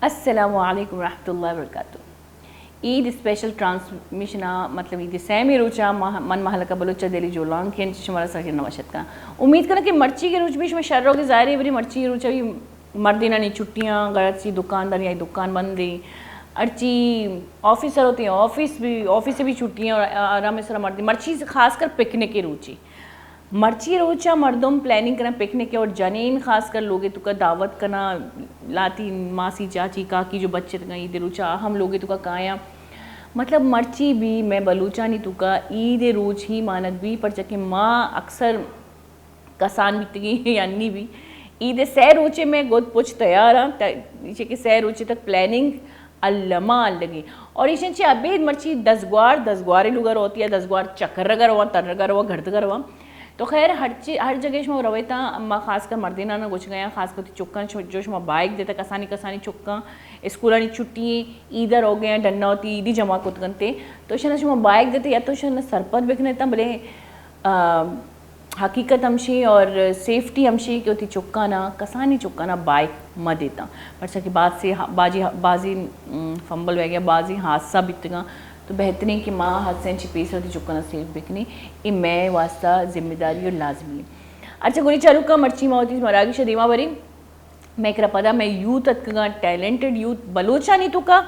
السلام علیکم ورحمۃ اللہ وبرکاتہ۔ عید اسپیشل ٹرانسمیشن ءَ، مطلب عید سیمی روچ ءَ، ماہ-، من مہلکہ بلوچ ءَ دلی جولانک انت شمارا سجن نوشت کن۔ امید کناں کہ مرچی کے روچ بھی شما شر روگے، ظاہر ہے بری مرچی کے روچ ءَ بھی مردینانی چھٹیاں، گڑا ہرچی دکاندار یا دکان بند ہیں، ہرچی آفیسر ہوتے ہیں، آفس بھی، آفس سے بھی چھٹیاں اور آرام سر مردین۔ مرچی خاص کر پکنک کے روچی مرچی روچ ءَ مردم پلاننگ کناں پکنک ءِ، اور جنین خاص کر لوگ ءِ توکا دعوت کناں، لاتی ماسی چاچی کاکی جو بچت کناں عید ءِ روچ ءَ ہم لوگ ءِ توکا کایاں۔ مطلب مرچی بھی مئے بلوچانی توکا عید ءِ روچ ہی مانگ بھی، پرچا کہ ما اکثر کسان بیتگیں یا نی بھی عید ءِ سئے روچے مئے گد پچ تیار آں، تا-، چہ کہ سئے روچے تک پلاننگ الما الگیں۔ اور ایشاں چہ ابید مرچی دزگوار، دزگوارے لوگا روتی یا دزگوار چکرگا رواں، ترگا رواں، گردگا رواں۔ تو خیر ہر چی، ہر جگہ شما رویتاں، ما خاص کر مردینانا گوشگایاں، خاص کر وتی چکاں شما، جو شما بائیک دیتا، کسانی کسانی چکاں اسکولانی چھٹی ہیں، عیدا روگیاں، ڈنا وتی عیدی جمع کت کنتے، تو اشانا شما بائیک دیتا یا تو اشانا سرپد بکنیتاں، بلے، آ، حقیقت ہمشی اور سیفٹی ہمشی کہ وتی چکانا، کسانی چکانا بائیک مہ دیتاں، پرچا کہ باز سے، بازی، بازی، م، فمبل وغیرہ، بازی حادثہ بیتگاں، تو بہترین کہ ما حادثہ چی پیسر وتی چکانا سیف بکنی، اے مئے واسطہ ذمہ داری اور لازمی ہے۔ اچھا گڑی چاروکا مرچی ما وتی مراگش دیما بریں۔ مئے کرا پدا مئے یوتھ اتکگاں، ٹیلنٹڈ یوتھ، بلوچانی توکا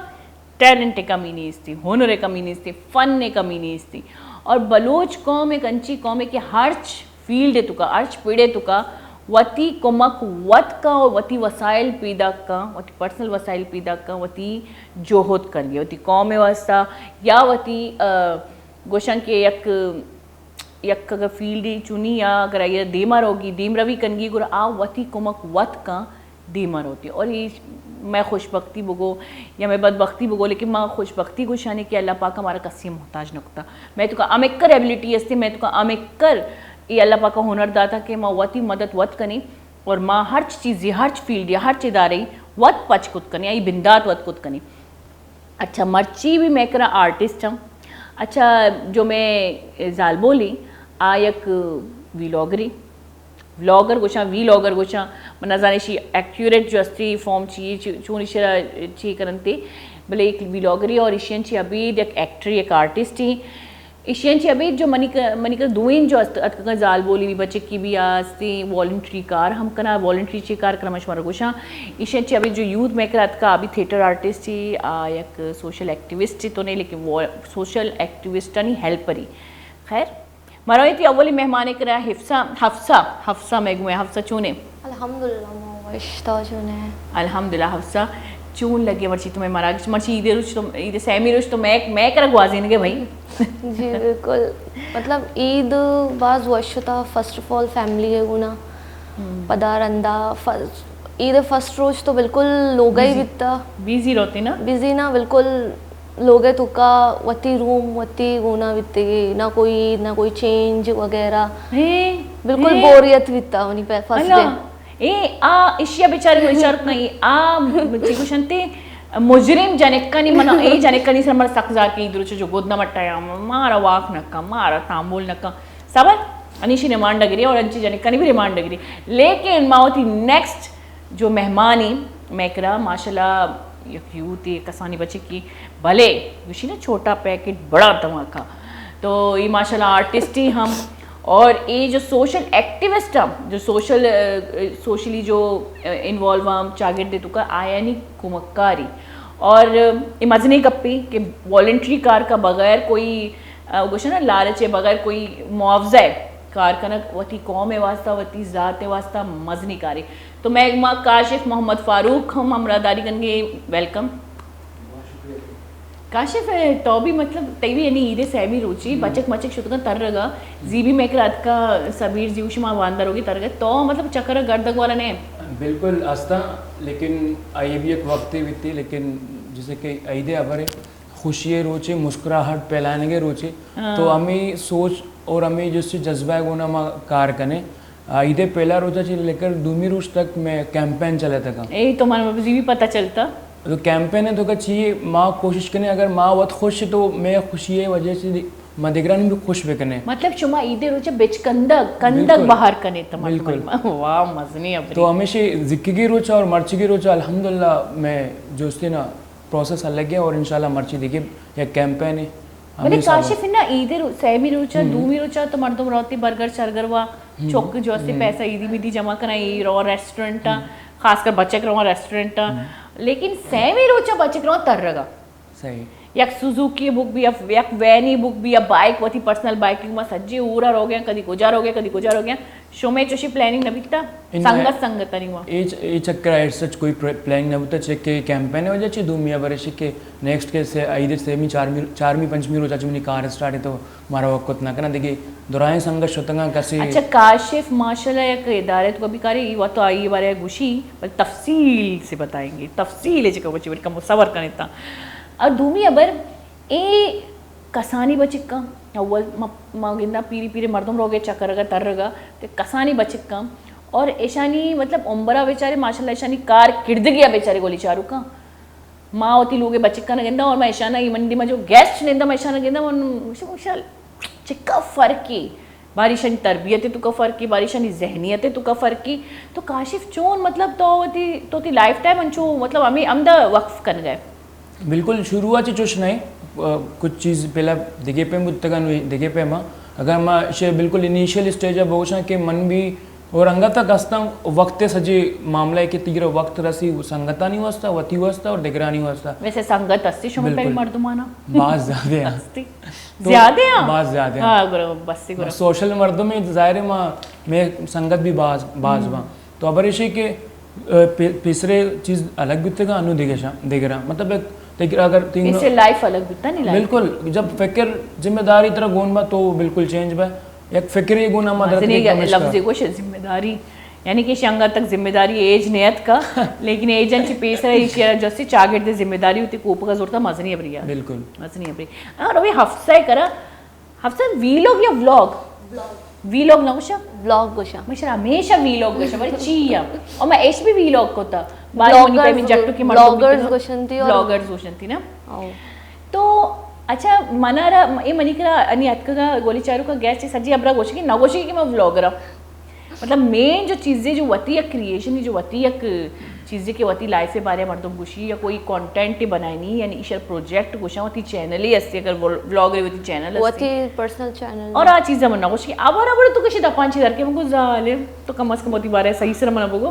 ٹیلنٹ ءِ کمی نیستی، ہنر ءِ کمی نیستی، فن ءِ کمی نیستی۔ اور بلوچ قوم ایک انچی قوم ہے کہ ہرچ فیلڈ ءِ توکا، ہرچ پڑ ءِ توکا وتی کمک وت کن اور وتی وسائل پیدا کن، وتی پرسنل وسائل پیدا کن، وتی جہد کنگے، وتی قوم ءِ واسطہ یا وتی، آ، گوشن کہ یک یک اگر فیلڈے چونی یا اگر آئی ءَ دیما روگی، دیمروی کنگی، گڑا آ وتی کمک وت کن دیما روتی۔ اور اے مئے خوشبختی بگو یا مئے بدبختی بگو، لیکن ما خوشبختی گوشانی کہ اللہ پاک ءَ مارا کسی محتاج نہ کتا۔ مئے توکا ہمکر ایبلٹی استی، مئے توکا ہمکر اے اللہ پاک ءَ ہنر داتا کہ ما وتی مدد وت کنی اور ما ہرچ چیزی، ہرچ فیلڈ یا ہرچ ادارے وت پچ کت کنی، آئی بندات وت کت کنی۔ اچھا، مرچی بھی مئے کرا آرٹسٹ ہم۔ اچھا، جو مئے زالبولی، آ یک ویلاگری، ولاگر گوشاں، ویلاگر گوشاں، من نزاناں ایشی ایکوریٹ جو استی فارم چی، چ-، چون ایشرا چی کرنتے، بلے یک ویلاگری اور ایشی انچی ابید یک ایکٹری، یک آرٹسٹ ہی۔ ایشی انچی ابید جو منی ک-، منی کر دوئیں جو است-، اتکگاں زالبولی بھی، بچکی بھی آستی، والنٹری کار ہم کنا، والنٹری چی کار کنا، من شمارا گوشاں۔ ایشی انچی ابید جو یوتھ مئے کرا اتکا، ابھی تھیٹر آرٹسٹ ہی، آ، یک سوشل ایکٹیوسٹ ہی تو نہیں، لیکن وہ سوشل ایکٹیوسٹانی ہیلپر ہی۔ خیر، مروی تی اولی مہمان کرا حفصہ، حفصہ، حفصہ مئے گوئے، حفصہ چونے؟ الحمدللہ، ما وش، تو چونے؟ الحمدللہ حفصہ، چون لگے مرچی تمہیں مراگش؟ مرچی عید روچ تو، عید سیمی روچ تو میں، میں کرا گوازین گے بھائی۔ جی بالکل، مطلب عید باز وش تا، فرسٹ آف آل فیملی ہے گونا، پدا رندا ف-، عید فرسٹ روچ تو بالکل لوگا ہی بیتا۔ بیزی روتی نا؟ بیزی نا، بالکل لوگ ءِ توکا وتی روم، وتی گونا بیتگی، نہ کوئی، نہ کوئی چینج وغیرہ۔ بالکل بوریت بیتا منی پہ فرسٹ ڈے۔ اے آ اشیا بیچارے کو اشار کئی آ چی گوشنتے مجرم جنکانی، منا اے جنکانی سر مر سک زار کی دروچ جو گود نہ مٹایا، مارا واک نہ کم، مارا تامول نہ کم۔ صبر، انیشی ریمانڈ گری اور انچی جنکانی بھی ریمانڈ گری۔ لیکن ما وتی نیکسٹ جو مہمانی مئے کرا ماشاءاللہ یک یوتے، کسانی بچکی، بلے گوشی نا چھوٹا پیکٹ بڑا دھماکہ۔ تو یہ ماشاءاللہ آرٹسٹ ہی ہم اور یہ جو سوشل ایکٹیوسٹ ہم، جو سوشل، آ، سوشلی جو، آ، انوالو ہم چاگرد توکا آیانی کمک کاری اور یہ مزنی گپی کہ والنٹری کار کا بغیر کوئی، آ، گوشنا لالچ ہے، بغیر کوئی معاوضہ ہے۔ کار کنگ وتی قوم ءِ واسطہ، وتی ذات ءِ واسطہ مزنی کارے۔ تو مئے گوما کاشف محمد فاروق ہم ہمراہ داری کنگے، ویلکم۔ کاشف، تو بھی مطلب تئی بھی یعنی عید سیمی روچی بچک مچک شتگاں ترگا، زی بھی مئے کرا اتکا، سبیر زی شما واندہ روگی ترگا، تو مطلب چکر گردگ والا نے؟ بالکل استا، لیکن آئی بھی ایک وقت بیتی، لیکن جیسے کہ عید ءِ ہبر ہے، خوشی ءِ روچے، مسکراہٹ پھیلانگ ءِ روچے۔ تو ہمے سوچ اور ہمے جو سے جذبہ ءِ گونا ما کار کنیں۔ آ، عید ءِ پہلا روچا چہ لے کر دومی روچ تک مئے کیمپین چلے تکا۔ اے تو من زی بھی پتہ چلتا۔ تو کیمپین ءِ توکا چی ما کوشش کنیں، اگر ما وت خوش تو مئے خوشی ءِ وجہ سے ما دگرانی بھی خوش بکنیں۔ مطلب شما عید روچ بچکندگ، کندگ بہر کنیں تو مردمانی۔ واہ، مزنی ابری۔ تو ہمیشہ زکگی روچ اور مرچگی روچ الحمدللہ میں جوستی نا پروسیس الگ ہے اور انشاءاللہ مرچی دیگہ یک کیمپین ہے۔ بلے کاشف نا عید رو، سیمی روچا، دومی روچا تو مردم روتی برگر شرگر وا، چوک جو استے پیسہ عیدی میدی جمع کنا، ای رو ریسٹورنٹ، خاص کر بچک رو ریسٹورنٹ۔ لیکن سیمی روچا بچک رو ترگا۔ صحیح۔ یک سوزوکی بک بی، یک وینی بک بی، یا بائیک، وتی پرسنل بائیک، ما سجی اورا رو گیا، کدی کجا رو گیا، کدی کجا رو گیا۔ شمے چوشی پلاننگ نہ بیتا؟ سنگت سنگت انی وا۔ اے چ-، اے چکر ایز سچ کوئی پر-، پلاننگ نہ بیتا، چہ کہ کیمپین وجہ چہ دومی ابر چہ کہ نیکسٹ کے سے عید سیمی چارمی، چارمی پنچمی روچا چہ منی کار سٹارٹ ہے تو مارا وقت نہ کنا دیگہ درائیں سنگت شتگاں کسی۔ اچھا کاشف ماشاءاللہ یک ادارے تو کبھی کاری، ای وقت آئی بارے گوشی، بل تفصیل سے بتائیں گے، تفصیل ہے چکا بچے بڑی کم صبر کنے تا۔ اور دومی ابر اے کسانی بچکاں، اول ما، ما گنداں پیری پیری مردم روگے چکرگا ترگا، تے کسانی بچکاں، اور ایشانی مطلب عمرہ بیچارے ماشاءاللہ ایشانی کار کردگی بیچارے گولی چاروکاں۔ ما وتی لوگے بچکاں گنداں اور ما ایشانا ای منڈی ما جو گیسٹ ننداں ما ایشانا گنداں، من گوشاں، چکا فرقی، باری شانی تربیت تو کا فرقی، باری شانی ذہنیت تو کا فرقی۔ تو کاشف چون مطلب تو وتی، تو تی لائف ٹائم انچو مطلب ہمیں ہمدا وقف کن گئے؟ بالکل، شروع چہ چوش نہ، آ، کچھ چیز پہلا دگے پیم بوتگا، نو دگے پیما۔ اگر ما شے بالکل انیشل اسٹیج ء بگوشاں کہ من بھی اور انگت تک ہستاں، وقت سجے معاملہ ہے کہ تیرا وقت رسی سنگتانی واسطہ، وتی واسطہ اور دگرانی واسطہ۔ ویسے سنگت ہستی شما پہ مردمانا؟ باز زیادہ ہیں۔ ہستی؟ تو زیادہ ہیں؟ باز زیادہ ہیں۔ ہاں، گرو، بسی گرو۔ سوشل مردم ہے، ظاہر ہے ما، میں سنگت بھی باز، باز ہاں۔ تو ابر ایشی کہ، آ، پی-، پیسرے چیز الگ بیتگا، انو دیگہ شا-، دیگرا۔ مطلب، ایک، دیگر اگر تین پیسرے لائف الگ بیتا نہیں لائف۔ بالکل، جب فکر ذمہ داری طرح گون با تو بالکل چینج با۔ یک فکر یہ گون ہم ادرت مزنی کے کمش کا۔ لفظ گوش ذمہ داری، یعنی کہ شنگر تک ذمہ داری ایج نیت کا، لیکن ایجن چی پیسرے ایشی جستی چاگرد ذمہ داری ہوتی کوپ کا زورتا مزنی ابریا۔ بالکل۔ مزنی ابری۔ اور وہ حفصہ کرا، حفصہ، ویلوگ یا ولاگ؟ ولاگ۔ ویلوگ نہ گوشا؟ ولاگ گوشا۔ مشرا ہمیشہ ویلوگ گوشا، بلے چی یا؟ اور میں ایش بھی ویلوگ کو تا۔ باری منی پہ میں جٹو کی مردم ولاگرز گوشنتی اور ولاگرز گوشنتی نا؟ او۔ تو اچھا، منا را، اے منی کرا انی اتکگا گولی چارو کا گیس چی سجی ابرا گوشی کہ نہ گوشی کہ میں ولاگر ہاں۔ مطلب مین جو چیزیں جو وتی یک کریئیشن، جو وتی یک چیزیں کہ وتی لائف بارے مردم گوشی یا کوئی کانٹینٹ بنائنی، یعنی ایشر پروجیکٹ گوشاں، وتی چینل ہی ہستی، اگر ول-، ولاگر وتی چینل ہستی۔ وتی پرسنل چینل۔ اور آ چیز من نہ گوشی، ابر ابر تو کشی دا پانچ ہزار کے من کو ظالم، تو کم از کم وتی بارے صحیح سر منا بگو۔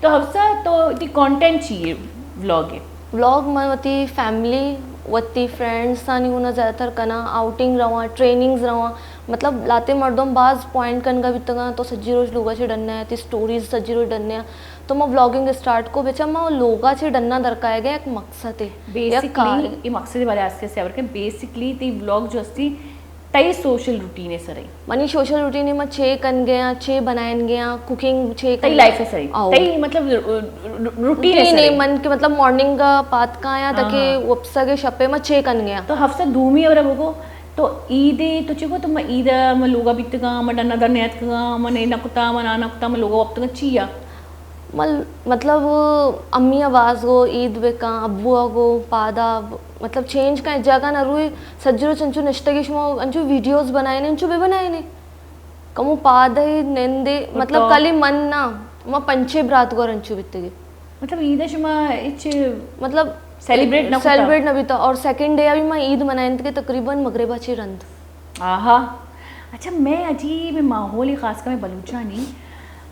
تو حفصہ، تو تی کانٹینٹ چی ہے ولاگ ہے؟ ولاگ من وتی فیملی، وتی فرینڈز آنی ہونا زیادہ تر کنا، آؤٹنگ رواں، ٹریننگز رواں، مطلب لاتے مردم باز پوائنٹ کنگا بیتگاں، تو سجی روچ لوگا چے ڈننا ہے، تی سٹوریز سجی روچ ڈننا ہے۔ تو ما ولاگنگ اسٹارٹ کو، بچا ما لوگا چے ڈننا درکائے گا یک مقصد ہے، یک کار ہے۔ بیسکلی، یہ مقصد بارے آستے سے اور کہ بیسکلی تی ولاگ جو استی تئی سوشل روٹین سرے۔ منی سوشل روٹین ما چے کن گیا، چے بنائن گیا، کوکنگ چے کن تئی لائف سرے۔ آؤ۔ تئی مطلب رو-، رو-، روٹین روٹین سرے۔ من کہ مطلب مارننگ کا پات کا آیا تاکہ ہاں۔ وپسا کے شپے ما چے کن گیا۔ تو ہفتہ دومی اور بگو، تو عید ہے، تو چکو تو میں عید ہے، میں لوگا بیتگا، میں ڈنا در نیتکگا، میں نے نکتا، میں نہ نکتا، میں لوگا وپتگا چیا؟ مل-، مطلب، امی آواز گو عید بکاں، ابو آ گو پادا، مطلب، چینج کاں، جاگہ نہ روئے، سجرو چنچو نشتگی شما انچو ویڈیوز بنائینے، انچو بے بنائینے۔ کمو پادے نندے، مطلب، تو کلی من نہ، ما پنچے برات گور انچو بیتگی۔ مطلب، عید شما اچ مطلب، سیلیبریٹ نہ کتا؟ سیلیبریٹ نہ بیتا، اور سیکنڈ ڈے ابھی ما عید منائنت کے تقریباً مغربا چی رند۔ آہا۔ اچھا، میں عجیب ماحول، خاص کر میں بلوچانی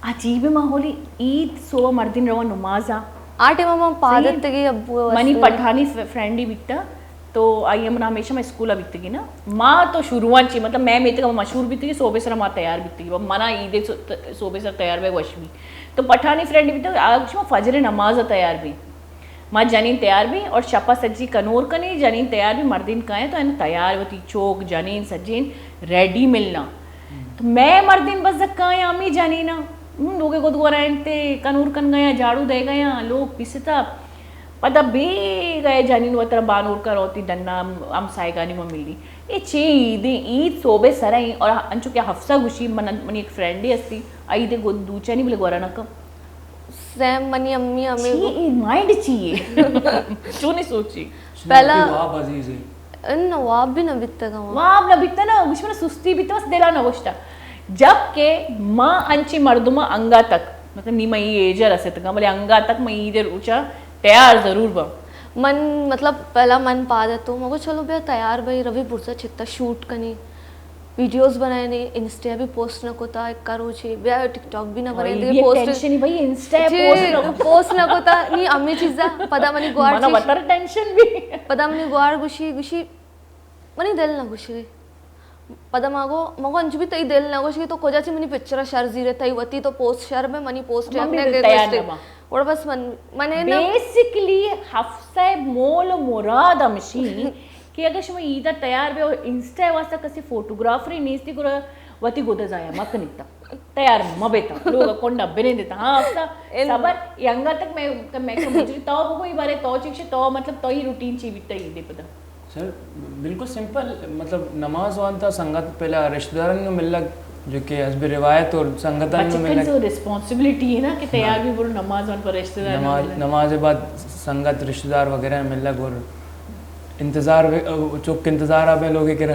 عجیب ماحول، عید صبح مردین روا نماز آ۔ آ ٹائم ما پاد صحیح۔ اتگی ابو منی واسطے۔ پٹھانی ف-، فرینڈ ہی بیتا، تو آئی ہم ہمیشہ میں اسکول بیتگی نا۔ ما تو شروعان چی، مطلب میں میتگ مشہور بیتگی، صبح سر ما تیار بیتگی۔ منا عید سو-، صبح سر تیار بے وش بی۔ تو پٹھانی فرینڈ بیتا، آ شما فجر نماز تیار بی۔ ما جنین تیار بیں اور شپا سجی کنور کنیں، جنین تیار بیں، مردین کائیں تو این تیار وتی چوک، جنین سجین ریڈی ملنا۔ تو میں مردین بزگ کائیں، امی جنینا، ہم، لوگے گد گورا انتے، کنور کن گیا، جھاڑو دے گیا، لوگ پیستا۔ پدا بے گئے جنین وترا بانور کروتی ڈنا ہم، ہمسائگانی ما ملی۔ اے چے عیدیں، عید صوبے سرا ایں اور انچو کہ حفصہ گوشی، من، منی ایک فرینڈے ہستی، عید گد دوچانی بلے گورا نہ کم۔ سیم منی امی ہمیں چی گو-، اے مائنڈ چی اے؟ چونی سوچی؟ پہلا واب عزیز ہے۔ ان واب بھی نہ بیتگ آں۔ واب نہ بیتگ نا، گوش من سستی بیتگ، بس دلا نہ گوشتا۔ جب کہ ما انچی مردم انگا تک، مطلب نی مئی ایجا رستگاں، بلے انگا تک من عید روچا تیار ضرور باں۔ من مطلب پہلا من پاد اتو، مگو چلو بیا تیار بھئی، روی برزا چتا شوٹ کنی، ویڈیوز بنائے نے، انسٹا بھی پوسٹ نہ کوتا، ایک کروچے بیا ٹک ٹاک بھی نہ بنے دے پوسٹ۔ ٹینشن بھئی انسٹا پوسٹ نہ، پوسٹ نہ کوتا، نی امی چیزا پدا منی گوار منا وتر ٹینشن بھی۔ پدا منی گوار گوشی، گوشی منی دل نہ گوشگی۔ پدا ما گو، ما گو انچ بھی تئی دل نہ گوشگی، تو کجا چی منی پکچر شر زیرے، تئی وتی تو پوسٹ شر بے، منی پوسٹ یک نہ گوشتے۔ اور بس من، من بیسکلی حفصہ مول و مراد ہمشی کہ اگر شما عیدا تیار بے اور انسٹا واسطہ کسی فوٹوگرافری نیستی، گڑا وتی گودا ضائع مکنیتا۔ تیار مبیتا، لوگ کنڈا بنندتا۔ ہاں، حفصہ، صبر، یہ انگا تک میں، میں کم مجھے تو بگو، یہ بارے تو چیک شے، تو مطلب تو ہی روٹین چی بیتا عیدے پدا۔ سر، بالکل سمپل، مطلب نماز وانتا، سنگت پہلا رشتہ داران نو ملگ، جو کہ حسب روایت اور سنگتان نو ملگ۔ تو ریسپانسبلٹی ہے نا کہ تیار بھی برو نماز وان پر رشتہ دار نو ملگ۔ نماز بعد سنگت رشتہ دار وغیرہ ملگ اور انتظار، چک انتظار آ بے لوگے کرا۔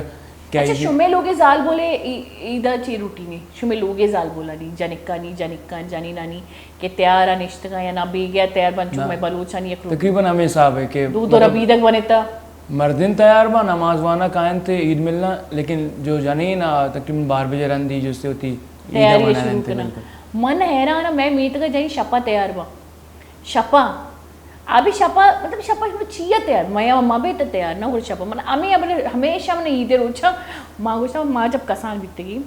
اچھا، شمے لوگے زال بولے عیدا چی روٹینے؟ شمے لوگے زال بولانی، جنکانی، جنکان، جنینانی کہ تیار نشتگا یا نا بیگیا تیار بن، چون میں بلوچانی یک روٹی۔ تقریباً ہمیں حساب ہے کہ دو دو ربیدگ بنتا۔ مردین تیار با، نماز وانا کائن تھے عید ملنا، لیکن جو جنین آ تقریباً بارہ بجے رندی جو سے ہوتی عیدا تیاری منائن شروع تھے، کرنا۔ بالکل۔ من حیران ہاں، میں میتگا جائیں شپا تیار با۔ شپا، ابھی شپا، مطلب شپا شما چیا تیار؟ میا ما بیت تیار نہ ہو شپا۔ من ہمیں اب ہمیشہ من عید روچا ما گوشتا ما جب کسان بیتگی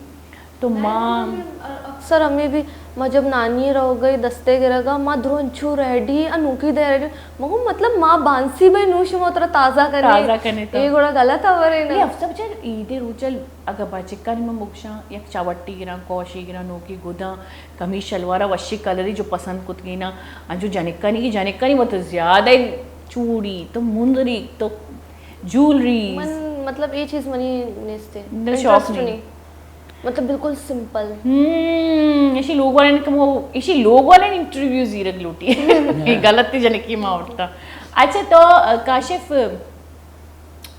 تو ما اکثر ہمیں بھی، ما جب نانی رو گئی دستے گرگا، ما درو انچو ریڈی، انوکی دے ریڈی۔ مگو مطلب ما بانسی بھائی نو شما ترا تازہ کرنے۔ تازہ کرنے تو۔ یہ گڑا غلط خبر ہے نا۔ یہ افسر بچار عید روچا اگا بچکانی من بگشاں، یک چاوٹی گراں، کوشی گراں، نوکی گداں، کمیس شلوارا وشی کلری جو پسند کتگینا، انچو جنکانی کی جنکانی وت زیادہ چوڑی تو مندری تو جولری۔ من مطلب یہ چیز منی نیستے، دل شوق انٹرسٹ نہیں۔ نہیں۔ مطلب بالکل سمپل۔ ہم، ایشی لوگ والے نے کمو، ایشی لوگ والے نے انٹرویو زیرگ لوٹی۔ غلط جنکی ما اٹھتا۔ اچھا تو کاشف،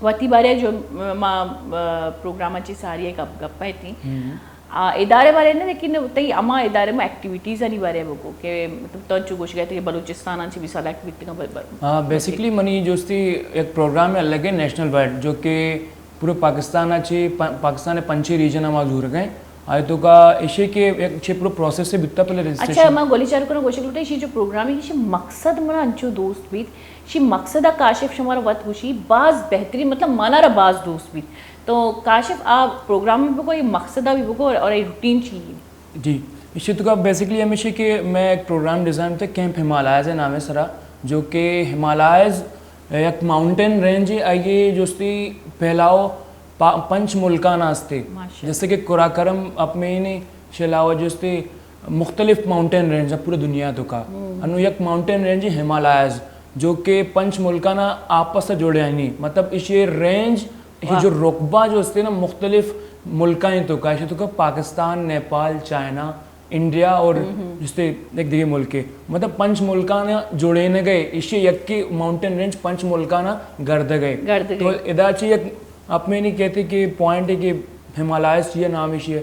وتی بارے جو ما، آ، پروگرام چی ساری گپ گپ ء تھی۔ ہم۔ آ، ادارے بارے نہ، لیکن تئی ہما ادارے ما ایکٹیویٹیز آنی بارے بگو کہ مطلب تو چو گوش گئے تھے کہ بلوچستان آن چی بھی سلیکٹ بیتگا۔ ہاں، بیسکلی منی جوستی ایک پروگرام ہے الگ ہے، نیشنل وائڈ، جو کہ پورے پاکستان چی، پا-، پاکستان پنچی ریجن ما زور گئے۔ آئی تو کا ایشے کہ یک چھ پورا پروسیس سے بیتا پہلے رجسٹریشن۔ اچھا، ما گولی چار کو گوشے لوٹے، ایشی جو پروگرام ہے، ایشی مقصد منا انچو دوست بیت، شی مقصد ء کاشف شمارا وت گوشی، باز بہترین، مطلب مانا را باز دوست بیت۔ تو کاشف آ پروگرام بھی بگو، یہ مقصد بھی بگو اور، اور یہ روٹین چی ہے؟ جی، اسی تو کا بیسکلی ہمیشہ کہ میں ایک پروگرام ڈیزائن تھے کیمپ ہمالائز ہے نام ہے سرا، جو کہ ہمالائز یک ماؤنٹین رینج ہے، آئیے جو اس تی پھیلاؤ پا-، پنچ ملکان آستے، ماشاءاللہ۔ جیسے کہ قراقرم، اپمینی، شلاوا جو اس تے مختلف ماؤنٹین رینج ہیں پورے دنیا تو کا۔ ہم۔ انو یک ماؤنٹین رینج ہے ہمالائز، جو کہ پنچ ملکانا آپس سے جوڑے آئینی۔ مطلب، ایشی رینج، یہ واہ۔ جو رقبہ جو اس تے نا مختلف ملکاں تو کا، ایشی تو کا پاکستان، نیپال، چائنا، انڈیا اور ہم ہم۔ جس تے ایک دیگه ملک ہے۔ مطلب، پنچ ملکانا جوڑے نہ گئے، ایشی یک کی ماؤنٹین رینج پنچ ملکانا گرد گئے۔ گرد تو گئے۔ ادا چی یک اپمینی کہتے کہ پوائنٹ ہے کہ ہمالائز چی ہے، نام ایشی ہے۔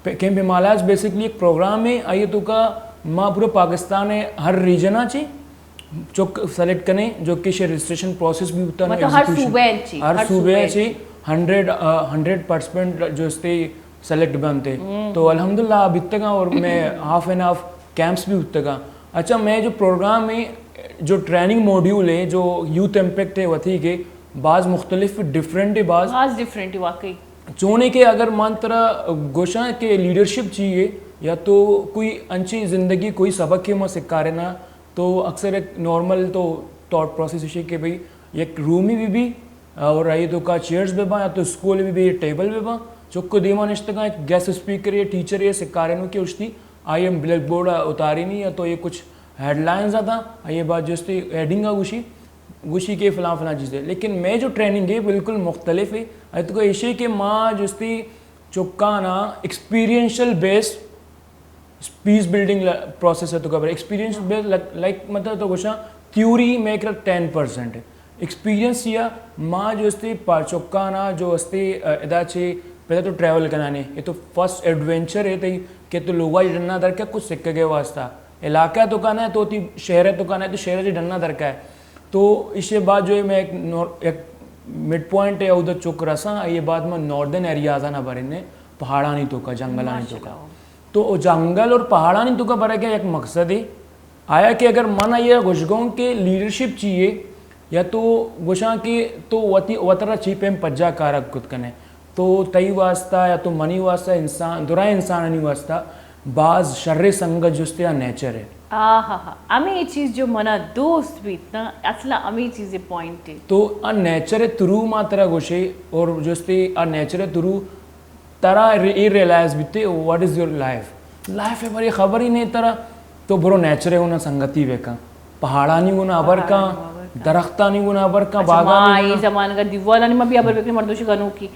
پہ-، کیمپ ہمالائز بیسکلی ایک پروگرام ہے، آئیے تو کا ما پورے پاکستان ہے، ہر ریجن آ چی چک سلیکٹ کنے، جو کہ شے رجسٹریشن پروسیس بھی ہوتا ہے، مطلب ہر ایگزیکیوشن۔ صوبے چی، ہر ہر صوبے صوبے چی ہنڈریڈ، آ، ہنڈریڈ پارٹیسپینٹ جو اس تے سلیکٹ بنتے۔ ہم۔ تو الحمدللہ اب اتگا اور میں ہاف اینڈ ہاف کیمپس بھی اتگا۔ اچھا، میں جو پروگرام ہے، جو ٹریننگ موڈیول ہے، جو یوتھ امپیکٹ ہے، وتی کے باز مختلف ڈفرینٹ ہے باز۔ باز ڈفرینٹ ہے واقعی۔ چونے کہ اگر من ترا گوشاں کہ لیڈرشپ چی ہے یا تو کوئی انچی زندگی کوئی سبق ہے ما سکھارے نا، تو اکثر ایک نارمل تو تھاٹ پروسیس ہے کہ بھئی یک رومی بھی بھی اور آئی تو کا چیئرز بہ باں یا تو اسکول بھی بھی ٹیبل بہ باں، چکو دیما نشتگاں، ایک گیسٹ اسپیکر یا ٹیچر یا سکھارے نو کہ اشتی آئی ہم بلیک بورڈ اتاری نہیں یا تو یہ کچھ ہیڈ لائنز آتا، یہ بات جو استی ہیڈنگ آ گوشی۔ گوشی کہ فلاں فلاں چیز ہے، لیکن میں جو ٹریننگ ہے بالکل مختلف ہے۔ اتکو ایشی کہ ما جستی چکانا ایکسپیرینشل بیس پیس بلڈنگ پروسیس ہے تو خبر ایکسپیرینس بیس لائک مطلب تو گوشاں تھیوری میں کرا ٹین پرسینٹ ہے، ایکسپیرینس یا ما جو استے پارچکانا جو استے، ادا چے پہلے تو ٹریول کنانے، یہ تو فرسٹ ایڈونچر ہے تئی کہ تو لوگا ڈنا درکا کچھ سکھگے واسطہ۔ علاقہ تو کانا ہے تو تی شہر تو کانا ہے تو شہر چے ڈنا درکا ہے۔ تو اسے بعد جو ہے میں ایک نور-، ایک مڈ پوائنٹ ہے ادھر چک رساں، یہ بعد میں ناردرن ایریاز آنا برنے، پہاڑانی توکا، جنگلانی توکا۔ تو او جنگل اور پہاڑانی توکا برے کہ یک مقصد ہے۔ آیا کہ اگر من یہ گوشگوں کہ لیڈرشپ چیے یا تو گوشاں کہ تو وتی وترا چی پیم پجا کارگ کت کنے، تو تئی واسطہ یا تو منی واسطہ انسان، درائیں انسانانی واسطہ باز شر سنگت جستے آ نیچر ہے۔ آہا، ہمیں چیز جو منا دوست بیت نا، اصلا ہمیں چیز پوائنٹ ہے۔ تو آ نیچر تھرو ما ترا گوشے اور جستے آ نیچر تھرو ترا ری-، اے ریئلائز بیتے، what is your life؟ Life ءِ بارے خبر ہی نہیں ترا، تو برو نیچر ءِ گونا سنگتی بکن، پہاڑانی گونا ہبر کن، درختانی گونا ہبر کن، اچھا، باگانی ما گونا۔ اے زمانگ ءَ دیوالانی ما بھی ہبر بکن، مردوش گنوکی۔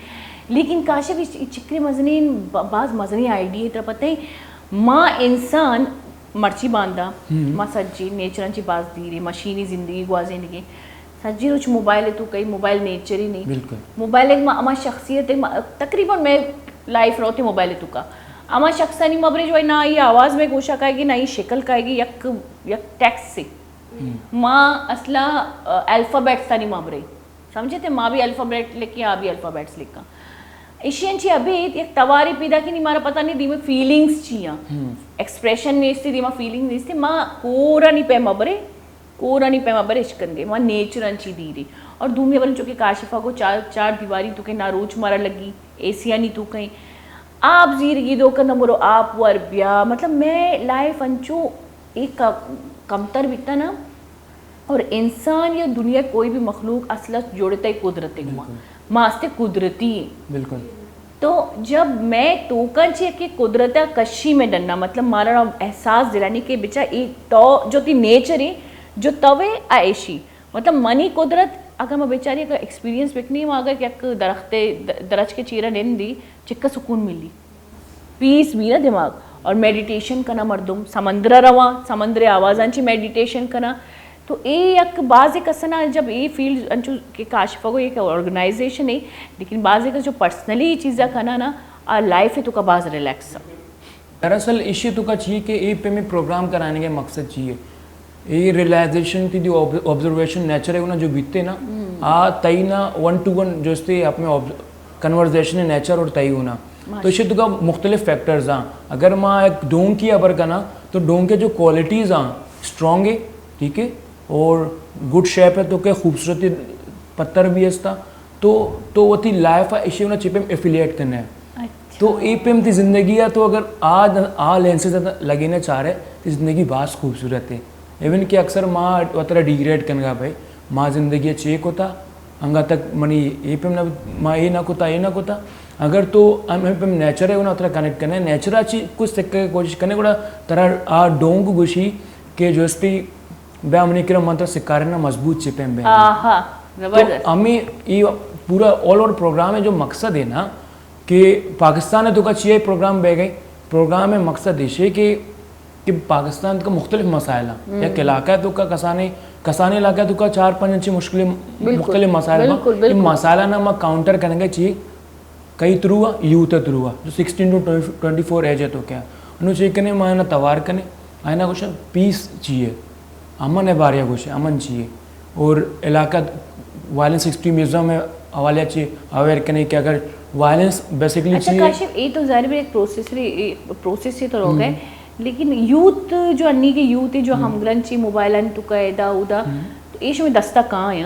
لیکن کاشف، اے چکرے مزنین، ب-، باز مزنین آئیڈیا ترا پتہ ہے، ما انسان مرچی باندا، ہم۔ ما سجی نیچران چی باز دیرے، مشینی زندگی گوازینگے۔ سجی روچ موبائل تو کئی، موبائل نیچر ہی نہیں۔ بالکل۔ موبائل ایک ما-، ہما شخصیت ہے، ما-، تقریباً میں لائف روتے موبائل تو کا۔ ہما شخصانی مبرے جو ہے، نہ یہ آواز میں گوشا کائے گی، نہ یہ شکل کائے گی، یک، یک ٹیکسٹ سے۔ ہم۔ ما اصلا، آ، الفابیٹس تانی مبرے۔ سمجھتے؟ ما بھی الفابیٹ لکھیں، آ بھی الفابیٹس لکھاں۔ ایشی انچی ابھی یک تواری پیدا کی نہیں، مارا پتہ نہیں دیمے فیلنگز چی ہیں۔ ہم۔ ایکسپریشن نہیں اس دیما فیلنگ نہیں اس، ما کورا نہیں پہ مبرے۔ کورانی پیما برش کندے، ما نیچر انچی دیرے۔ اور دومی ہبر انچو کہ کاشفا کو چار، چار دیواری تو کہ نہ روچ مارا لگی، اے سی آنی تو کہیں۔ آپ زیرگی دو کندہ مرو آپ ور بیا۔ مطلب میں لائف انچو ایک ک-، کمتر بیتا نا۔ اور انسان یا دنیا کوئی بھی مخلوق اصل جوڑتا ہے قدرت گما۔ بالکل۔ ما استے قدرتی ہیں۔ بالکل۔ تو جب میں توکاں چے کہ قدرت ءَ کشی میں ڈننا، مطلب مارا احساس دلانی کہ بچا اے تو جو تی نیچر ہے، جو توے آ ایشی۔ مطلب منی قدرت، اگر میں بیچاری اگر ایکسپیرینس بکنی، ما اگر یک درخت د-، درچ کے چیرا نندی، چکا سکون ملی۔ پیس بی نا دماغ۔ اور میڈیٹیشن کنا مردم، سمندر رواں، سمندر آوازاں چی میڈیٹیشن کنا۔ تو اے یک بازیں کسانا جب اے فیلڈ انچو کہ کاشفا کو ایک آرگنائزیشن ہے، لیکن بازیں کس جو پرسنلی اے چیزا کنا نا، آ لائف تو کا باز ریلیکس۔ دراصل ایشی تو کا چیئے کہ اے پہ میں پروگرام کرانے کے مقصد چیئے۔ اے ریئلائزیشن تی جو آب-، آبزرویشن نیچر ہے نا جو بیتے نا، ہم۔ آ تئی نا ون ٹو ون جو استے آپ میں آب-، کنورزیشن ہے نیچر اور تئی ہونا۔ تو ماشاءاللہ۔ ایشی تو کا مختلف فیکٹرز ہیں۔ اگر ما ایک ڈونکی ہبر کنا، تو ڈونکی جو کوالٹیز ہیں، اسٹرانگ ہے، ٹھیک ہے، اور گڈ شیپ ہے، تو کہ خوبصورتی پتر بھی استا، تو، تو وتی لائف ہے، ایشی ہونا چی پیم ایفیلیٹ کرنے۔ اچھا۔ تو اے پیم تی زندگی ہے، تو اگر آ، آ لینسز لگینے چاہ رہے، تی زندگی باز خوبصورت ہے۔ ایون کہ اکثر ما وترا ڈیگریڈ کنگا بھائی، ما زندگی چے کتا، انگا تک منی اے پیم نہ، ما اے نہ کتا، اے نہ کتا۔ اگر تو ہم، ہم پیم نیچر ہے، انہاں ترا کنیکٹ کرنے، نیچر آ چی کچھ سکھے کی کوشش کرنے، گڑا ترا آ ڈونک گوشی کہ جو استی بیا منی کرا من ترا سکھارے نا مضبوط چے پیم بے۔ آہا، تو زبردست۔ ہمیں یہ پورا آل اوور پروگرام ہے جو مقصد ہے نا کہ پاکستان ہے تو کا چیئے پروگرام بہ گئے، پروگرام ہے مقصد ایشے کہ کہ پاکستان کا مختلف مسائل ہیں۔ ہم۔ یک علاقہ تو کا کسانے، کسانے علاقہ تو کا چار پنج انچی مشکل، بالکل، مختلف مسائل ہیں۔ بالکل، بالکل۔ مسائل نا ما کاؤنٹر کرنے چی کئی تھرو ہے، یوتھ تھرو ہے، جو sixteen to twenty four age ہے تو کیا۔ انہوں چی کنے ما نا توار کنے، آئینا گوشن پیس چیئے، امن ہے باریا گوشے، امن چیئے۔ اور علاقہ وائلنس ایکسٹریمزم ہے حوالے چی اویئر کنے کہ اگر وائلنس بیسیکلی اچھا چیئے۔ کاشف، اے تو ظاہر ہے ایک پروسیس ری-، اے پروسیس سے تو لوگ ہے، ہم۔ لیکن یوتھ جو انی کے یوتھ ہے جو ہم۔ ہم گرنچی موبائل ان تو کا ادا ادا، ہم۔ تو اے شمی دستا کہاں ہے؟